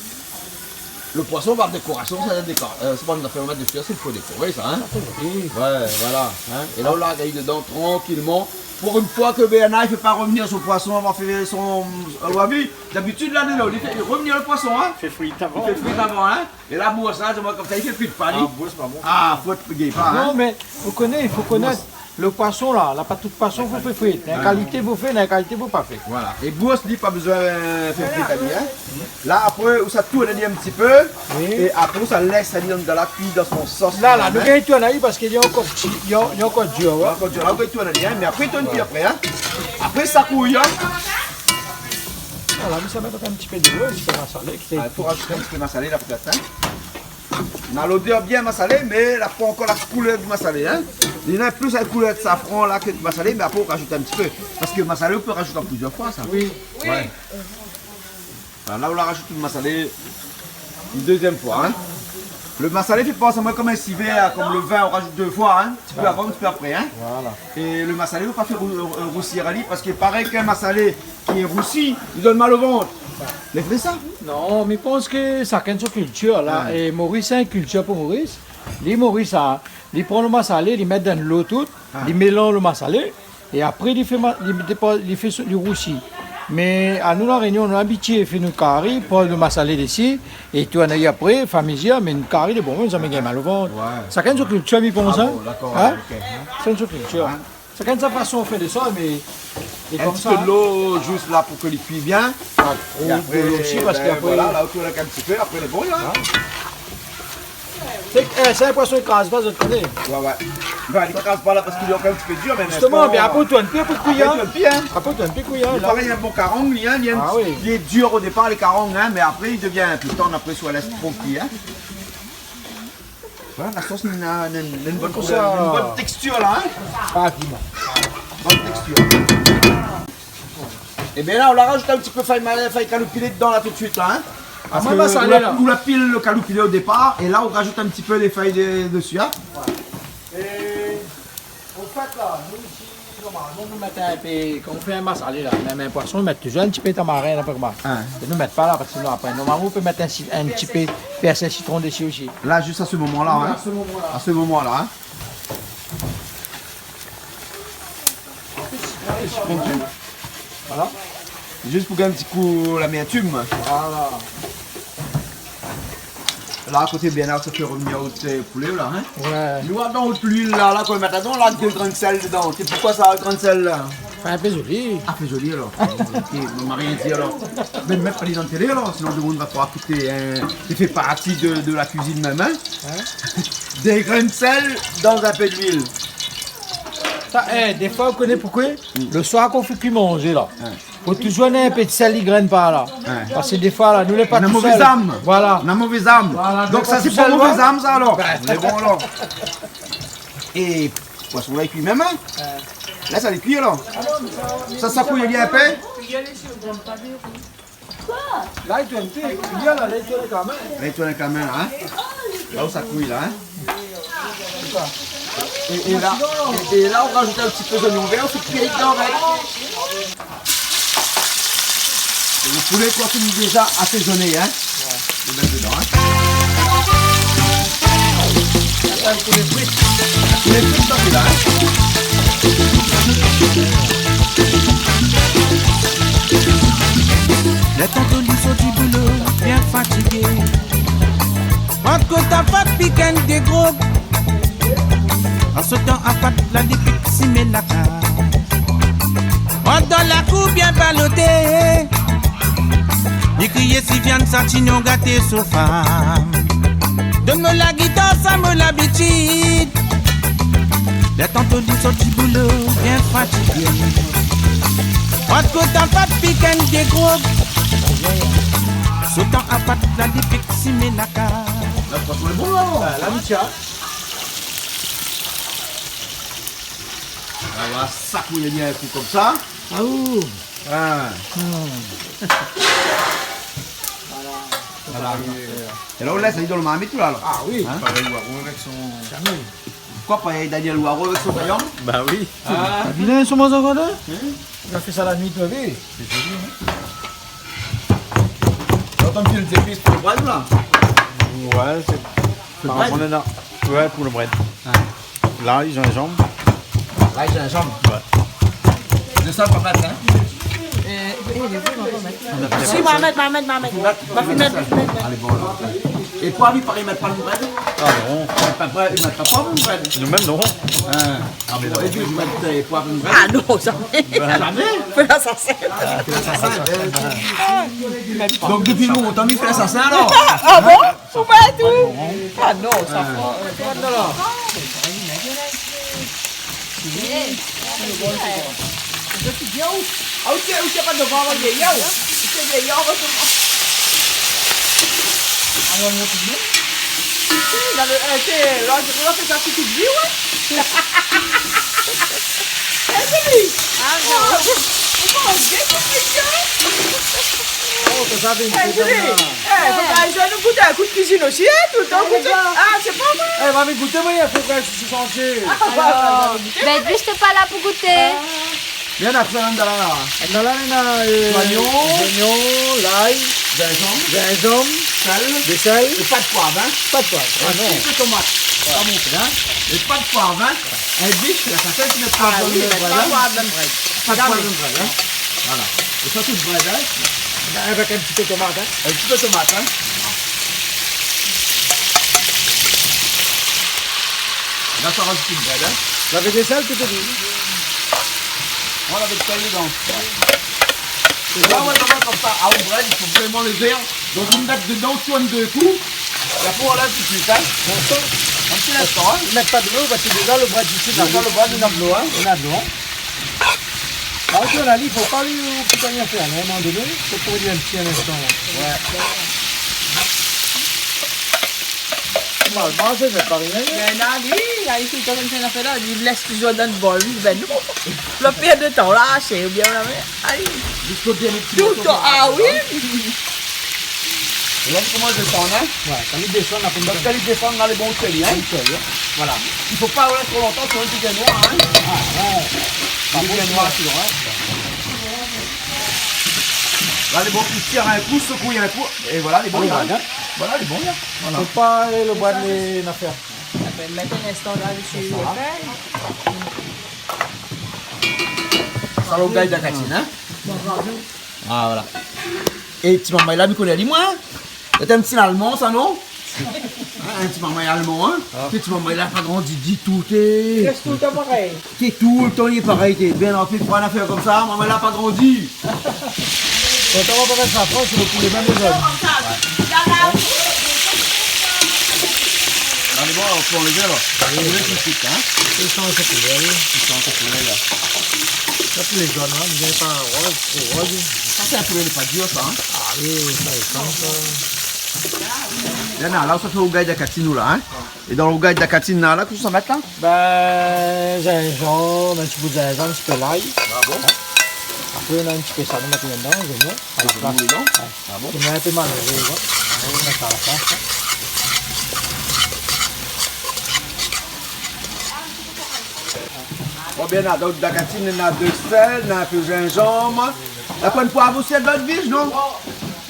Lo poison, par dékorasion, sa dékor, euh, sé pa nou la fé, nou mèt dési, sé pou dékoré sa, hein. Oui. Ouais, voilà, hein. É la, ou la gingn dedan trankilman. Pou in foi ke Bernard i fé pa revenir son poison avan fé son, euh, wavi. Dabitid, la, li fé revenir lo poison, hein. Fé frir avan. Li fé frir avan, hein. É la, bouros, sa, sé moin konmsa, li fé kui pa, li. Ah, bouros, pa bon. Ah, fo èt gé pa, hein. Non, mé ou koné, i fo konèt. Bouros. Lo poison la, la pa tout poison fo fé frir. Néna kalité fo fé, néna kalité fo pa fé. Voilà. É bouros, li, pa bezoin, euh, fé frir ali, hein. La, apré, ou sa tourn ali in ti pé. Oui. É apré, ou sa lès ali dan la, kui dan son sos. La, la, nou gingn tourn ali parske li lé ankor ti-, li lé, li lé ankor dir, ouais. Ankor dir, la, ou gingn tourn ali, hein. Mé apré, tourn pi apré, hein. Apré, sa kouy, hein. Voilà, nou sa mèt in ti pé dolo, in ti pé masalé, ki... Ah, fo rajout in ti pé masalé la, pétèt, hein. Na lodèr bien masalé, mé la pa ankor la koulèr di masalé, hein. Li na plis la koulèr di safran la ke di masalé, mé apré ou rajout in ti pé. Parske masalé, ou pé rajout an plizièr foi, sa. Oui. Ouais. Voilà, la, ou la rajout lo masalé in dézièm foi, hein. Lo masalé i fé pans amoin konm in sivèr, konm lo vin, ou rajout dé foi, hein. Ti pé avan, ti pé apré, hein. Voilà. É lo masalé, ou pa fé rou-, euh, rousir ali, parske i paré k'in masalé ki lé rousi, li donn mal o vant. Lé vré sa ? Non, mi pans ke shakinn son kiltir, la. Ouais. É Moris, sé in kiltir pou Moris. Li, Moris, sa, li pran lo masalé, li mèt dan dolo tout, li mélanz lo masalé, é apré, li fé ma-, li dépoz, li fé so-, li rousi. Mé anou, La Rényon, nou abitié fé nout kari, poz lo masalé dési, é tourn ali apré, fé mizir, mé nout kari lé bon, mèm si mi gingn mal o vant. Ouais. Shakinn son kiltir, mi pans, hein. Ah bon, dakor, OK, hein. Shakinn son kiltir. Hein ? Shakinn sa fason fé lé shoz, mé, mé konmsa. In ti pé dolo, zis la, pou ke li kui bien. Pa tro dolo osi, parske apré, voilà, la, ou tourn in ti pé, apré lé bon, hein. Sé, eh, sé in poison i kraz pa, zot i koné. Ouais, ouais. Ben, li kraz pa la parske li lé ankor in ti pé dir, mé... Zistoman, apré, mé apré, ou tourn pi, apré kui, hein. Apré, ou tourn pi, hein. Apré, ou tourn pi kui, hein. Li paré in bon karang, li, hein. Ah oui. Li lé dir o dépar, lé karang, hein, mé apré, li devien pli tann, apré, si ou lès tro kui, hein. Voilà, la sos néna, néna, néna in bone koulèr, in bone tékstir la, hein. Pa piman. Bone tékstir. Ében la, ou la rajout in ti pé fèy ma-, fèy kaloupilé dedan la tout suit la, hein. Ah, parske moin, ou la, la, ou la pil lo kaloupilé o dépar, é la, ou rajout in ti pé lé fèy de-, dési, hein. É Anfèt la, nou isi, normalman, nou mèt in pé, kan ou fé in masalé la, mèm in poison, ou mèt touzour in ti pé tamarin la, pa koman. Hein. É nou mèt pa la, parske sinon apré, normalman, ou pé mèt in si-, in ti pé pèrsin sitron dési osi. La, zis a se moman la, hein. Oui, a se moman la. A se moman la, hein. Voilà. Zis pou gingn in ti kou lamertim. Voilà. La, koté bien la, sa fé revenir out, euh, poulé la, hein ? Ouais. Nou la dan out luil la, la, kan mèt ladan, la, dé grin sèl dedan. Sé poukoi sa, grin sèl la ? Fé in pé zoli. Ah, fé zoli alor. OK, nou la rien di alor. Mé mèt pa li dan télé alor, sinon demoun va krwar ke té, euh, té fé parti de, de la kuizine mèm, hein ? Hein ? Dé grin sèl dan in pé luil. Sa, eh, défoi, ou koné poukoi ? Hmm. Lo soir, kan ou fé kui manzé la. Hein. Fo touzour néna in pé d'sèl i grin par la. Ouais. Parske défoi la, nou lé pa tousèl. Na mové zam. Voilà. Na mové zam. Voilà, donk sa sé pou mové zam sa alor. Bin. Mé bon alor. É poison la i kui mèm, hein ? Ouais. La sa lé kui alor. Sa, sa kouy ali in pé. La i tourn pi, la, la i tourn kanmèm. La i tourn kanmèm, hein ? La ousa kouy la, hein ? É, é la, é, é la, ou rajout in ti pé zoignon vèr, ou fé kui dedan avèk. É lo poulé, koi, lé déza asézoné, hein ? Ouais. Ou mèt dedan, hein ? Sa, lo poulé frit. Poulé frit, sa, sé la, hein ? Lèr tantoni sort di boulo, bien fatigé. Pran kot afat, pik in dé grog. An sotan afat la, li pik simé la kaz. Mont dan la kour bien baloté. Li kriyé si viann sa tignon gaté so fanm. Donn mwa la gitar, sa mon labitid. Lèr tantoni sort di boulo, bien fatigé. Pran kot afat, pik in dé grog. Sotan afat la, li pik simé la kaz. La, fransman, lé bon la. Ah, la, mi tienbo. Ah, voilà, sa kouy ali in kou konmsa. Ah, ouh. Ah. Hmm. Voilà. Voilà. É la, ou lès ali dan lo marmit la alor. Ah oui. Hein ? Parèy Waro avèk son... Koi, parèy Daniel Waro avèk son vayan. Ba oui. Ah. Vilin, son manzé ankor la ? Hein ? Li la fé sa la nuit, ou la vi ? Sé zoli, hein ? Ou antann fil zépis pou lo pwazon la ? Ouais, sé... Pou lo brèd ? Ouais, pou lo brèd. Ouais. Lay, zinzanm. Lay, zinzanm. Ouais. Lo sèl, pa mèt, hein ? Euh, eh, lé vré, ma pa mèt. Si, ma mèt, ma mèt, ma mèt. Ma fine mèt, ma fine mèt. Alé, bon, alor. É poiv, i paré i mèt pa lo brèd ? Ah non. I mèt pa brèd, i mèt pa poiv dan lo brèd ? Nou mèm, non. Hein. Ah, mé la, ou mèt, euh, poiv dan lo brèd ? Ah non, zamé. Zamé ? Fé lasasin. Ah, fé lasasin. Donk, dopi lontan, i fé lasasin, alor ? Ah bon ? Ou mèt tout ? Ah non, sa fo, fo mèt dan la. Eh, Julie ! Ah, non. Oh, ou manz bien, Julie, hein ? Oh, sa sa fé in... Eh, Julie ! Eh, fo pa zoué, nou gout in kou kuizine osi, hein, toultan, eh, gout. Ah, sé pa vré. Eh, va vit gouté, moin, i fo ke mi santi. Ah, bah, bah, bah, gout. Ben, Edwige, té pa la pou gouté. Bien, apré, la, la, la. La, la, la, euh, zoignon, zoignon, lay, zinzanm, zinzanm, sèl, de sèl. É pa de poiv, hein. Pa de poiv. Ah, non. In ti pé tomat. Voilà. Sa i mont, hein. É pa de poiv, hein. In bif, la, sa fé in ti pé de poiv dan lo brèd, hein. Ah oui, mé pa de poiv dan lo brèd. Pa de poiv dan lo brèd, hein. Voilà. É sa, tout brèd, hein. Avèk in ti pé tomat, hein. In ti pé tomat, hein. La, sa razout in brèd, hein. Lavé de sèl, tout lé di. Voilà, avèk sèl dedan. É la, ouais, non, non, konmsa, ah, lo brèd, i fo vréman lézé, hein. Donk, nou mèt dedan, tourn dé kou. É apré, voilà, tout suit, hein. Bon, sa, in ti instan, hein. Mèt pa dolo, parske déza, lo brèd isi, déza, lo brèd, néna dolo, hein. Néna dolo, hein. Ah, ok, la, i fo pa li, euh, fé rien fèr, non, à un moment donné, fo pou li in ti instan, la. Ouais. Normalman, sé, sé pa rien. Ben, la, li, la, li fé konm si na fé la, li lès touzour dan lo bol, li, ben, nou, lo pèr de tan, la, sé bien, la, mé, ay. Ziska dèrnié ti morso. Toultan, ah oui. É la, li komans désann, hein ? Ouais, kan li désann, la, donk, kan li désann, la, lé bon, sé li, hein ? Sé li, hein. Voilà. I fo pa lès tro lontan, sinon li devien noir, hein ? Ah, ouais. Li devien noir, sinon, hein ? La, lé bon, i tir in kou, sékou in kou, é voilà, lé bon, la. Voilà, lé bon, la. Voilà. Fo pa, euh, lo brèd, lé, nafèr. Sa fé mèt in instan la, dsi lo fèy. Sa, lo gay d'Acatine, hein ? Ah, voilà. É ti marmay la, mi koné ali, moin, hein ? Sé in ti Alman, sa, non ? Hein, in ti marmay alman, hein ? Ah. Ti marmay la, la pa grandi ditou, té. Rès toultan parèy. Té toultan, li lé parèy, té. Ben, an fèt, pou in nafèr konmsa, marmay la pa grandi. Pourtan, ou va pa mèt safran, sé lo poulé mèm lé zone. Alé, bon, ou pé anlèv, la. Oui. Ou mèt tout suit, hein. I sanz sa koulèr, oui. I sanz sa koulèr, la. Sa, pou lé zone, hein, mi vien pa roz, tro roz. Sa, sé in poulé, lé pa dir, sa, hein. Ah oui, sa, i sanz, sa. Bien, la, la, sa fé rougay d'Acatine, nou, la, hein. É dan rougay d'Acatine, la, la, kosa ou sa mèt, la ? Ben, zinzanm, in ti bout zinzanm, in ti pé lay. Ah bon ? Apré, néna in ti pé sa, nou mèt dedan, zoignon, a la plas. Zoignon dedan ? Ouais. Ah bon ? Zoignon in pé maléré, la. Nou mèt sa a la plas, la. Bon, bien, la, donk, d'Acatine, néna de sèl, néna in pé zinzanm. La poin poiv osi, èl d'lot vij, non ?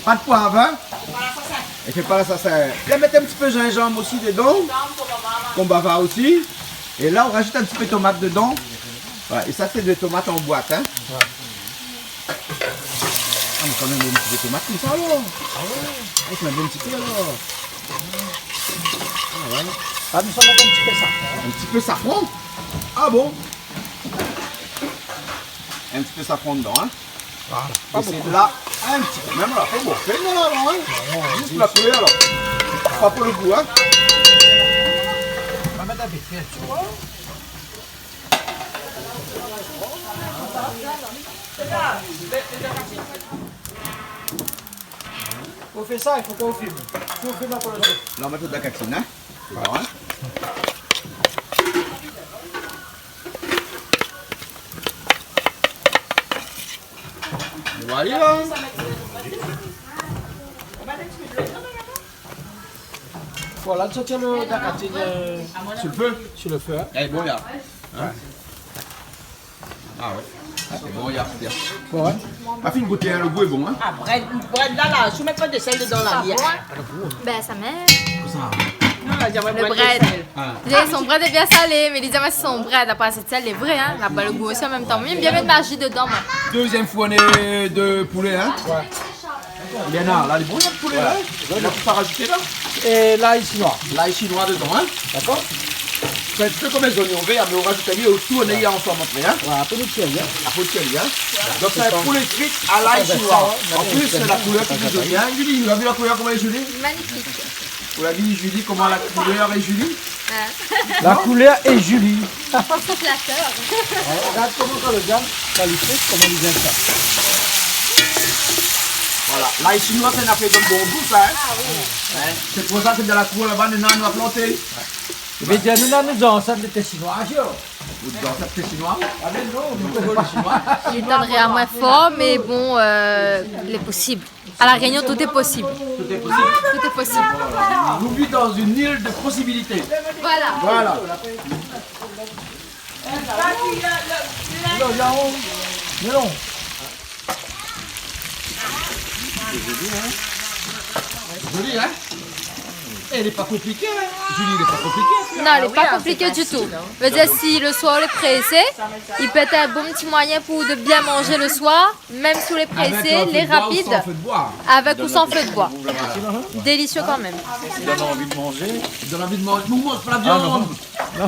Pa de poiv, hein ? É fé pa lasasin. Bien, mèt in ti pé zinzanm osi dedan. Konbava osi. É la, ou razout in ti pé tomat dedan. Voilà, é sa, sé dé tomat an boit, hein. Ouais. Ah, mé kan mèm, in ti pé tomat konmsa, alor. Ah ouais. Ah, i fo in bon ti pé, alor. Ah, voilà. Ah, nou sa mèt in ti pé safran. In ti pé safran ? Ah bon ? In ti pé safran dedan, hein. Voilà. Pa bonpé. É sé la, in ti pé, mèm la, pa bonpé, mé la, non, hein. Non, non. Zis pou la koulèr, la. Pa pou lo gou, hein. Nou va mèt in pé d'fèr, ti voi. Fo fé sa, i fo pa ou filmé. Si ou filmé, la, pou lo... La, nou mèt d'Acatine, hein. Sé bon, hein. Voilà, la. Voilà, nou sort lo d'Acatine, euh, sur le feu. Sur le feu, hein. Eh, bon, la. Hein ? Ah ouais. Sé bon, ya, ya. Bon, ouais. Ma fine gout, le gou lé bon, hein. Ah, brèd, brèd la, la, si ou mèt pa de sèl dedan la, li, hein. Bin, sa mèm. Kosa ? Non, la, di amwin, le brèd de sèl. Ah. Li di son brèd lé bien salé, mé li di amwin si son brèd la pa asé de sèl, lé vré, hein. La pa le gou osi an mèm tan. Mé bien mèt maji dedan, mwin. Deuxième fournée de poulet, hein. Ouais. Bien, la, la, lé bon, la, le poulet, la. Voilà. Ou la pa rajout la ? É lay shinoi. Lay shinoi dedan, hein. Dakor ? Sé in pé konm lé zonion vèr, mé ou rajout ali otour, é lé ansanm apré, hein. Voilà, apré nou tir, hein. Apré nou tir, hein. Donk, sé in poulé frit a lay shinoi. An plis, la koulèr ki lé zoli, hein. Julie, ou la vi la koulèr koman lé zoli ? Magnifique. Ou la vi, Julie, koman la koulèr lé zoli ? Hein ? La koulèr lé zoli. Sé flatèr. Ouais, rogard koman kan le gars, kan li frit, koman li vien sa. Voilà. Lay shinoi, sé in nafèr i donn bon gou, sa, hein ? Ah oui. Hein ? Sé pou sa ke dan la kour laba, nou, nou la planté. Mé di anou, nou, nou, dan sa, lété shinoi, yo. Ou dan sa, lété shinoi ? Ah, mé non, nou koné pa. Shinoi. Li étonré amwin for, mé bon, euh, lé posib. À La Réunion, tout est possible. Tout est possible. Tout est possible. Vous vivez dans une île de possibilités. Voilà. Voilà. Non, non, non. Zoli, hein ? Eh, lé pa konpliké, hein ? Julie, lé pa konpliké. Non, lé pa konpliké ditou. Ah oui, hein, sé pa fasil, hein. Vé dir, si le soir ou lé présé, i pé èt in bon ti moiyin pou ou de bien manzé le soir. Mèm si ou lé présé, lé rapid, avèk ou san fé de boi. Avèk ou san fé de boi. Voilà. Délisié kan mèm. I donn anvi de manzé. I donn anvi de manzé. Mé ou manz pa la viann. Ah non. Ah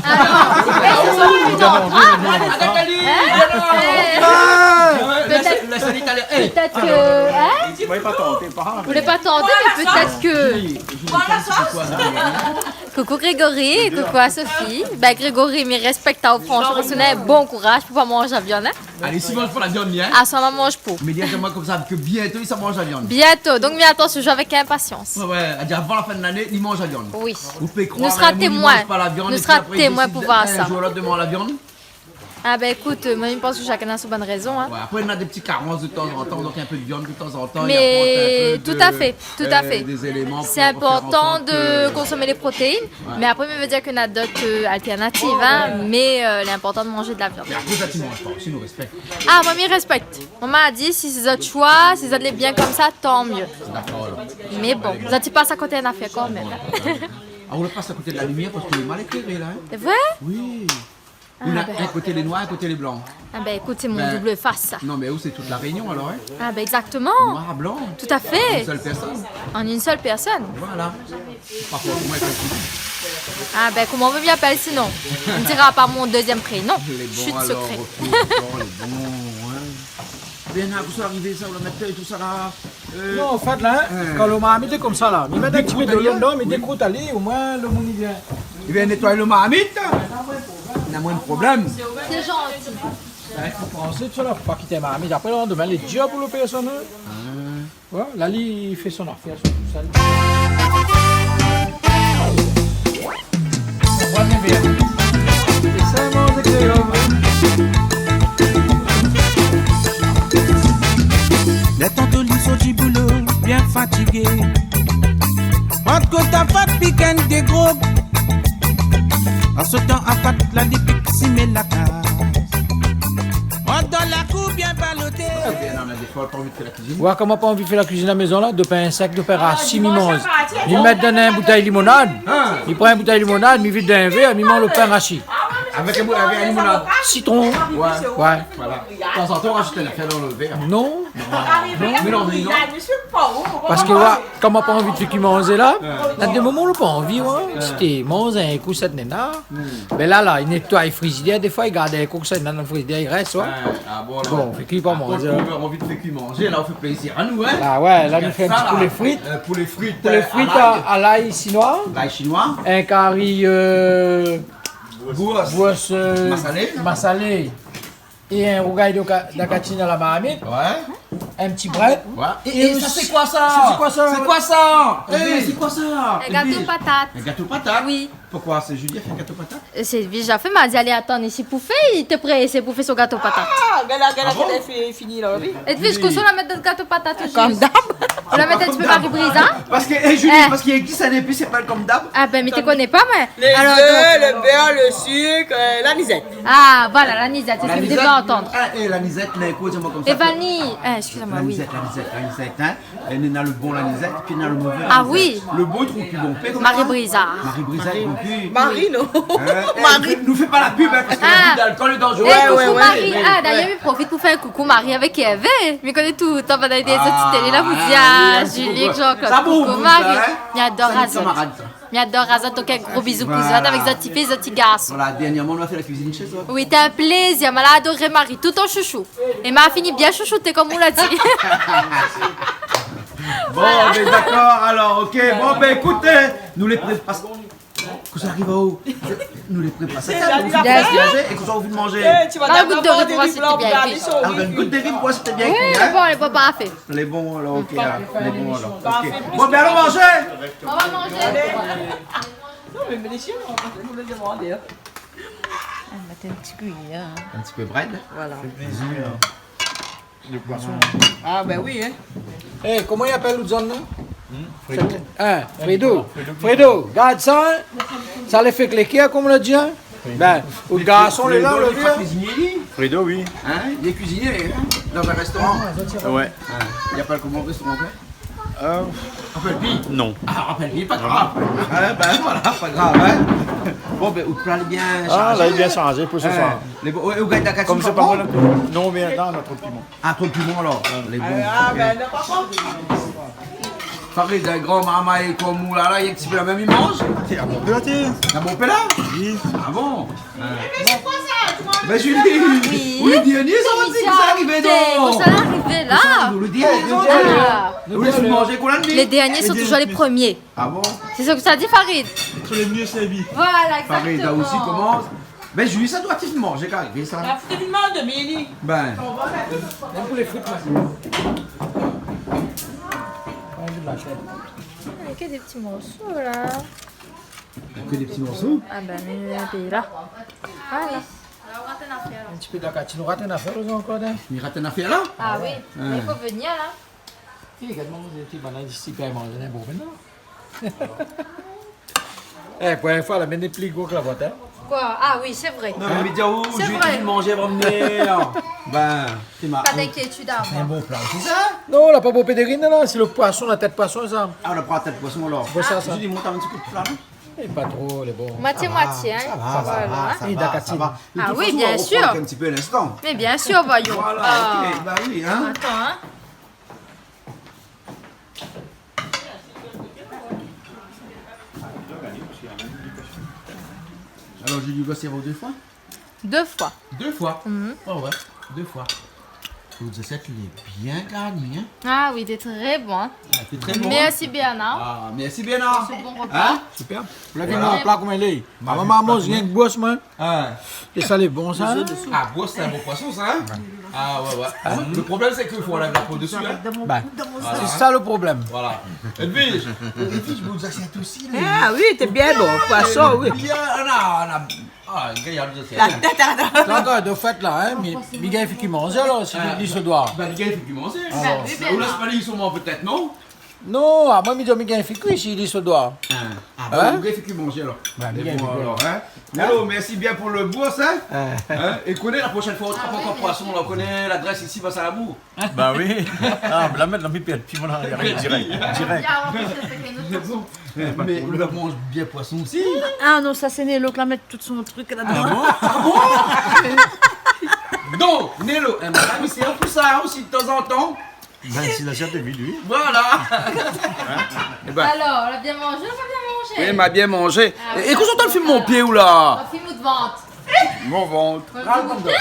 non. Pétèt, pétèt ke, hein ? Mwin lé pa tanté, pa. Ou lé pa tanté, mé pétèt ke... Koukou Grégory, koukou a Sophie. Bin, Grégory, mi rèspèk aou, fransman, parske ou na in bon kouraz pou pa manz la viann, hein. Alé, si manz pa la viann, li, hein ? Ah, sa, ma manz pou. Mé di amwin konmsa ke bientô, li sa manz la viann. Bientô. Donk, mi atann se jour avèk inpasians. Ouais, ouais. Èl i di avan la fin de lané, li manz la viann. Oui. Ou pé kroir, nou sra témoin. Li manz pa la viann, nou sra témoin pou voir sa. Épi apré, i désid in jour ou lot de manz la viann. Ah bin, ékout, euh, mwin, mi pans ke shakinn na son bone rézon, hein. Ouais, apré, nou na dé ti karans de tan zan tan, donk in pé de viann de tan zan tan, i aport in pé de, euh, de lézom. Mé tout à fait, tout à fait. Sé inportan de konsomé lé protéine. Ouais. Mé apré, mi vé dir ke na dot, euh, altèrnativ, hein, mé, euh, lé inportan de manz de la viann. Mé apré, sa, ti manz pa osi, nou rèspèk. Ah, mwin, mi rèspèk. Mwin, ma di, si sé zot shoi, si zot lé bien konmsa, tan mié. Dakor, alor. Mé bon, zot i pas akoté in nafèr kan mèm. Ah, ou pas akoté de la limièr parske lé mal ékléré, la, hein ? Sé vré ? Oui. Ah, ou na bin. In koté lé noir, in koté lé blan. Ah bin, ékout, sé mon doub fas, sa. Non, mé ou, sé tout La Rényon, alor, hein ? Ah bin, égzaktoman. Noir, blan. Tout à fait. In sèl pèrsone. An in sèl pèrsone. Voilà. Pa for pou mwin, éfèktivman. Ah bin, koman ou vé mi apèl sinon ? Ou dira pa mon dézièm prénon. Lé bon, alor, sekré. OK, dakor, lé bon, ouais. Bin, la, ou sa arivé sa, ou la mèt é tousa la. Euh, non, an fèt, la, hein, kan le marmit lé konmsa, la, mi mèt in ti pé dolo dedan, mi dékrout ali, omwin le moun i vien. I vien nétoiy le marmit. Na mwin de problèm. Sé zanti. Bin, fo pansé tousa, la, fo pa kit in marmit. Apré, la, domin, lé dir pou le pèrsone, hein. Ah. Ouais, la, li fé son afèr, son tousèl. Boi in vèr. Sé sa, manzé kréol, ouais. Lèr tanto li sort di boulo, bien fatigé. Pran kout afat, pikenn dé grog. An sotan afat, la li pik simé la kaz. Mont dan la kour, bien baloté. Bien, non, mé défoi, pa anvi fé la kuizine. Wa, koman pa anvi fé la kuizine la mézon la, dopin sèk, dopin rasi, mi manz. Mi mèt dan in boutèy limonad. Hein ? Mi pran in boutèy limonad, mi vid dan in vèr, mi manz le pin rasi. Avèk in bou-, avèk in limonad. Sitron. Ouais. Ouais. Voilà. Tanzantan, ou rajout in nafèr dan le vèr. Non. Non. Mé non, mé non. Parske, wa, koman pa anvi fé kui manzé la, na dé moman ou la pa anvi, wa. Si té manz in kou, sa néna. Hmm. Bin la, la, i nétoiy frizidèr, défoi, i gard in kou sa néna dan frizidèr, i rès, wa. Ouais, ah bon, la. Bon, fé kui pa manzé, hein. Par kont, kan ou anvi fé kui manzé, la, ou fé plézir anou, hein. Ah ouais, la, nou fé in ti poulé frit. Euh, poulé frit, euh, poulé frit a, a lay shinoi. Lay shinoi. In kari, euh, bouros, euh, masalé. Masalé. É in rougay de ka-, de katine a la marmit. Ouais. In ti brèd. Ouais. É, é sa, sé koi sa ? Sé koi sa ? Sé koi sa ? É, sé koi sa ? In gato patat. In gato patat ? Oui. Poukoi sé Julie la fé in gato patat ? É sé déza fé, ma di alé atann isi pou fé, li té présé pou fé son gato patat. Ah, gala, gala, ah bon ? Gala, fé fini la, oui. É pi, kosa ou la mèt dan gato patat, Julie ? Konm dab. Ou la mèt in ti pé mari brizé, in ? Parske, é, Julie, parske i égzis in épis, sé pa konm d'ab. Ah bin, mi té koné pa, moin. Lé zèf, donk, lo bèr, lo sik, euh, lanizèt. Ah, voilà, lanizèt, sé sak mi devé antann. Ah, é, lanizèt, mé ékout, di amoin konmsa. É vaniy, eh, excusez-moi, oui. Lanizèt, lanizèt, lanizèt, in. É néna lo bon lanizèt, épi néna lo mové lanizèt. Ah oui. Lo bon i trouv pi bon. Mé konmsa, mari brizé. Mari brizé, non pi. Mari, non. In, é, nou fé pa la pub, in, parske l'abus d'alcool lé danzéré. Ah. Eh, coucou Marie. Ah, d'ailleurs, mi profit pou fé in coucou Marie avèk Hervé. Mi koné tout, anfin, dan lé zot télé la, mi di, ah, Julie, Jean-Claude, coucou Marie. Mi ador azot. Mi ador azot, donk in gro bizou pou zot, avèk zot ti fi, zot ti garson. Voilà, dernièrman, nou la fé la kuizine shé zot. Oui, té in plézir. Moin la adoré Marie, tout an shoushou. É ma fini bien shoushouté, konm ou la di. Bon, bin, dakor, alor, OK. Bon, bin, ékout, in, nou lé pré-, parske kosa i ariv aou ? Nou lé prépar sa, nou fé manzé é kosa ou fine manzé ? Eh, ti va d'abor gout dori pou voir si té bien kui. Ah, ou gingn gout dori pou voir si té bien kui, in ? Oui, bon, lé bon, parfé. Lé bon, alor, OK, in. Lé bon, alor. OK. Bon, bin, alon manzé. Nou va manzé. Non, mé, mé lé shien, nou va pa demandé, in. Ah, mèt in ti kui, in. In ti pé brèd. Voilà. Fé plézir. Lo poison. Ah, bin oui, in. Eh, koman i apèl out zone la ? Hmm ? Fredo. In, Fredo. Fredo, gard sa, in. Sa lé fé klékèr, konm nou di, in. Fredo. Bin, out garson lé la, Fredo, ou la vi, in. Kuizinié, li ? Fredo, oui. In ? Li lé kuizinié, in, dan in restoran. Ouais. In, i apèl koman, restoran, in ? Euh, Rapèl pi ? Non. Ah, rapèl pi, pa grav. Ah, bin voilà, pa grav, in. Bon, bin, out pla lé bien shanzé. Ah, la, lé bien shanzé pou se soir. In, lé bon, ouais, ou gingn dakati pa bon ? Konm sé pa bon, la. Non, mé non, non, tro d'piman. Ah, tro d'piman, alor. Ouais. Lé bon, OK. Ah, bin, non, pa bon. Farid, in gran marmay konm ou la, la, i èk ti pé la mèm, i manz. Té, ah bon, pé la, té. Ah bon, pé la ? Oui. Ah bon ? Bin, Julie, oui, ou lé dernié, sa va di, kosa la arivé, donk ? Kosa la arivé la ? Kosa la arivé, ou lé dernié, ou lé dernié. Ah. Ou lé manzé kola, li ? Lé dernié lé toultan lé promié. Ah bon ? Sé sak ou la di, Farid. Sé lé mié sèrvi. Voilà, exactement. Farid la osi komans. Bin, Julie, sa doi èt manzé, kan arivé sa. La fouté in man de mili. Bin. Mèm pou lé frit, moin. Ke dé ti morso, la. Ke dé ti morso ? Ah bin, mé, mé, la. Voilà. In ti pé dakati, nou rat in afèr, la, ankor, in. Mi rat in afèr, la ? Ah oui, in. Mé i fo vnir, la. Eh, gard amoin, ti bann isi, kan i manz, in bon, mintnan. Eh, pou in foi, la mèm lé pli gro ke la bwat, in. Koi ? Ah oui, sé vré. Non, mé mi di aou, sé vré. Julie, manzé, va vnir. Bin, sé ma... Pa d'inkiétid, in. Sé in bon pla, sé sa ? Non, la pa bonpé de rine, la. Sé lo poison, la tèt poison, sa. Ah, ou la pran la tèt poison, alor. Wé, sa, sa. Julie, mont in ti kou d'pla, non ? É pa tro, lé bon. Moitié, moitié, in. Sa va, sa va, sa va. Voilà. É dakati. De tout fason, nou va reprann in ti pé a linstan. Mé bien sir, voyons. Voilà, OK, ba oui, in. Atann, in. Alor, Julie, ou va sèrv dé foi ? Dé foi. Dé foi ? Mhm. Ah wé, dé foi. Tout zasièt lé bien garni, in ? Ah oui, lé tré bon, in. Ah, lé tré bon, in ? Mèrsi, Bernard. Ah, mèrsi, Bernard. Pou se bon repa. In ? Super. Voilà. Ou la vi mon pla koman i lé ? Ba, maman, mi manz rienk bros, moin. Ah. É sa lé bon, sa. Ah, bros, sé in bon poison, sa, in ? Ah wé, wé. Lo problèm, sé ke fo anlèv la po dési, in ? Ba, voilà, sé sa lo problèm. Voilà. Edwige, Edwige, bon, zasièt osi, la. Ah oui, té bien bon. Poison, oui. Bien, na, na, ah, gayar, zasièt. La tèt, atann. Donk, euh, de fait, la, in, mi, mi gingn fé kui manzé, alor, si li, li sé doi. Ba, li gingn fé kui manzé. Alor. Ou lès pa li, li sé mor, pétèt, non ? Non, ah, moin, mi di, mi gingn fé kui, si li sé doi. Ah, ah, bon, ou gingn fé kui manzé, alor. Ba, mi gingn fé kui, alor, in. Alor, mèrsi bien pou lo bros, in. In ? É koné, la proshèn foi, ou trap ankor poison, la, ou koné ladrès isi, ba, sa la bour. Ba oui. Ah, la mèt, la mi pèrd pi, mon la, dirèk, dirèk. Mé ou la manz bien poison osi. Ah non, sa sé Nelo ki la mèt tout son truk ladan. Ah bon ? Ah bon ? Donk, Nelo, in, madam, i sèrv pou sa osi, tazantan. Bin, si la sèrv, té vid, oui. Voilà. In ? É bin. Alor, ou la bien manzé, ou la pa bien manzé ? Oui, ma bien manzé. Ah, é kosa ou fé mon pié, ou la ? Ou fé mon vant. Mon vant. Ou fé mon vant.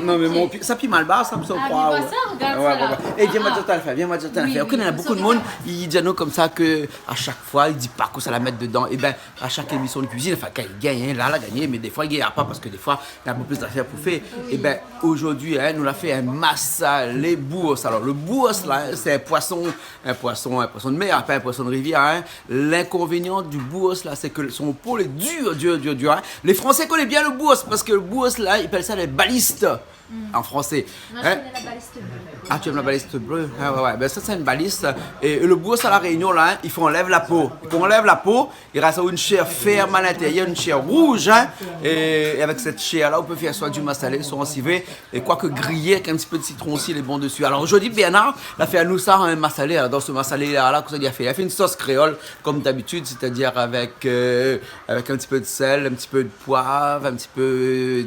Non, mé mon pié, sa pi mal, ba, sa, sa, ou kroi, wé. Ah, mé sa, regard sa, la. É vien, moin di aou in afèr, vien, moin di aou in afèr. Oui, oui, oui. Ou koné, na bonpé d'moun i di anou konmsa ke a shak foi, i di pa kosa la mèt dedan. É bin, a shak émision de kuizine, anfin, kan i gingn, in, la, la gingné, mé défoi, i gingn pa parske défoi, na bonpé plis zafèr pou fé. Oui. É bin, zordi, in, nou la fé in masalé bours. Alor, lo bours, la, in, sé in poison, in poison, in poison de mèr, pa in poison de rivièr, in. L'inconvénient du bours, la, sé ke son po lé dir, dir, dir, dir, in. Lé Fransé i koné bien lo bours, Parske lo bours la, i apèl sa lé balis an fransé. Moin, mi koné la balis blé. Ah, tu aimes la baliste bleue ? Ah ouais, ouais. Ben, sa sé in balis. É lo bours a La Rényon la, hin, i fo anlèv la po. I fo anlèv la po, i rès in shèr fèrm a lintérièr, in shèr rouz, hin. É, é avèk sèt shèr la, ou pé fé soi du masalé, soi an sivé. É koi ke griyé, avèk in ti pé de sitron osi, lé bon dési. Alor zordi, Bernard la fé anou sa, in masalé. Alor, dan se masalé la, la, kosa li la fé ? Li la fé in sos kréol, konm dabitid, sétadir avèk, euh, avèk in ti pé de sèl, in ti pé de poiv, in ti pé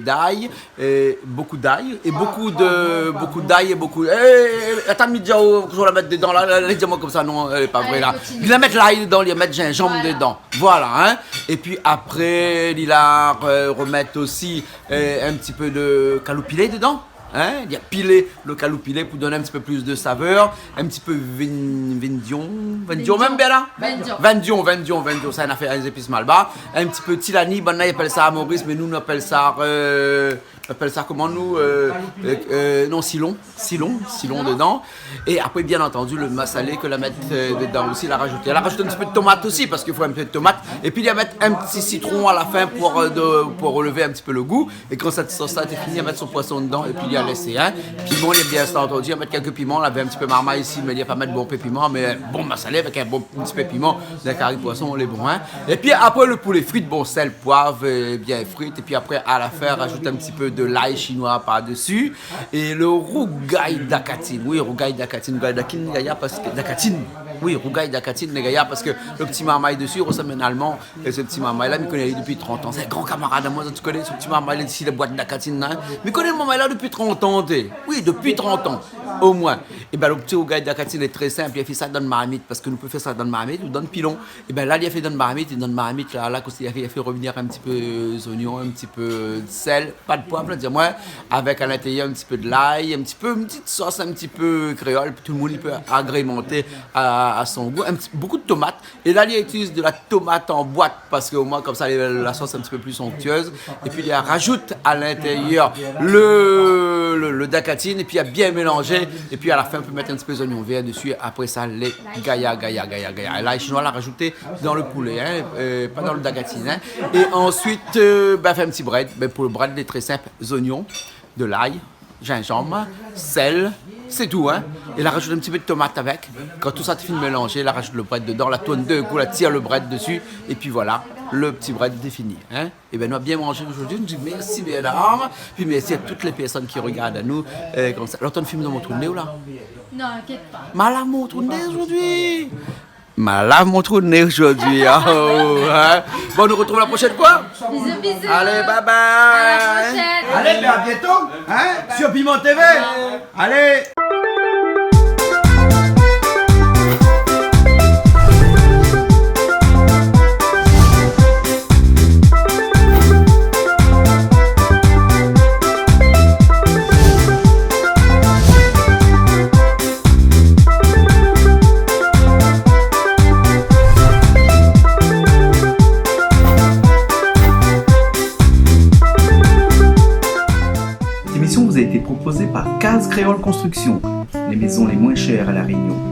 d'ay, é bonpé d'ay, é bonpé de, bonpé d'ay, é bonpé, é, é, é, atann, mi di aou, kosa ou la mèt dedan la, la, la, di amoin konmsa, non, lé pa vré la. Alé, kontinié. Li la mèt l'ay dedan, li la mèt zinzanm dedan. Voilà. Voilà, hin. É pi apré, li la, euh, romèt osi, euh, in ti pé de kaloupilé dedan. Hin, li la pilé lo kaloupilé pou donn in ti pé plis de savèr, in ti pé vin-, vindion, vindion mèm, Bernard ? Vindion. Vindion, vindion, vindion, sa in afèr, in zépis malbar. In ti pé tilani, banna i apèl sa a Moris, mé nou, nou apèl sa, euh, nou apèl sa koman, nou, euh, euh, euh, non, silon, silon, silon dedan. É apré, bien antandi, lo masalé ke la mèt, euh, dedan osi, la rajout. La rajout in ti pé de tomat osi, parske i fo in pé de tomat. É pi, li la mèt in ti sitron a la fin pou, euh, de, pou relev in ti pé lo gou. É kan sèt sos la té fini, la mèt son poison dedan é pi li la lès, hin. Piman, li la bien antandi, la mèt kèk piman, lavé in ti pé marmay isi, mé li la pa mèt bonpé piman, mé bon masalé avèk in bon ti pé piman, dan kari poison, lé bon, hin. É pi apré, lo poulé frit, bon, sèl, poiv, euh, bien frit. É pi apré, a la fin, rajout in ti pé de l'ay shinoi par dési. É lo rougay dakatine. Oui, rougay dakatine, rougay dakatine, gayar, parske, dakatine. Oui, rougay dakatine, lé gayar, parske lo ti marmay dési i rosanm in Alman. É se ti marmay la, mi koné ali dopi trant an. Sé in gran kamarad amoin, zot i koné, se ti marmay la, isi, la boit dakatine la, hin. Mi koné lo marmay la dopi trant an, té. Oui, dopi trant an, omoin. É ben, lo ti rougay dakatine lé tré sinp, li la fé sa dan marmit, parske nou pé fé sa dan marmit ou dan pilon. É ben la, li la fé dan marmit, é dan marmit la, la, kosa li la fé, li la fé revnir in ti pé, euh, zoignon, in ti pé, euh, sèl, pa de poiv, la, di amoin, avèk a lintérièr in ti pé de l'ay, in ti pé, in ti sos, in ti pé kréol, tout lo moun i pé agrémanté a, a son gou, in ti, bonpé de tomat, É la, li itiliz de la tomat an boit, parske omoin, konmsa, la, la sos lé in ti pé pli onktièz. É pi, li la rajout a lintérièr lo, lo, lo dakatine, é pi, li la bien mélanzé. É pi, a la fin, ou pé mèt in ti pé zoignon vèr dési. Apré sa, lé gayar, gayar, gayar, gayar. É la, shinoi la rajout dan lo poulé, hin, euh, pa dan lo dakatine, hin. É ansuit, euh, ben, fé in ti brèd. Ben, pou lo brèd, lé tré sinp. Zoignon, de l'ay, zinzanm, sèl, sé tou, hin. É la rajout in ti pé de tomat avèk. Kan tout sa té fine mélanzé, la rajout lo brèd dedan, la tourn dé kou, la tir lo brèd dési, é pi voilà, lo ti brèd lé fini, hin. É ben, nou la bien manzé zordi, nou di mèrsi Bernard, pi mèrsi a tout lé pèrsone ki rogard anou, euh, konmsa. Alor, ou antrinn filmé dan mon trou d'né, ou la ? Non, inkièt pa. Ma la mon trou d'né zordi. Ma lav mon trou d'né zordi, ah, oh, hin. Bon, nou artrouv la proshèn foi. Bisous, bisous. Alé, bye bye. À la prochaine. Alé, ben, à bientôt, hin, sur Piment T V. Alé. Cette émission vous a été proposée par Case Créole Construction, les maisons les moins chères à La Réunion.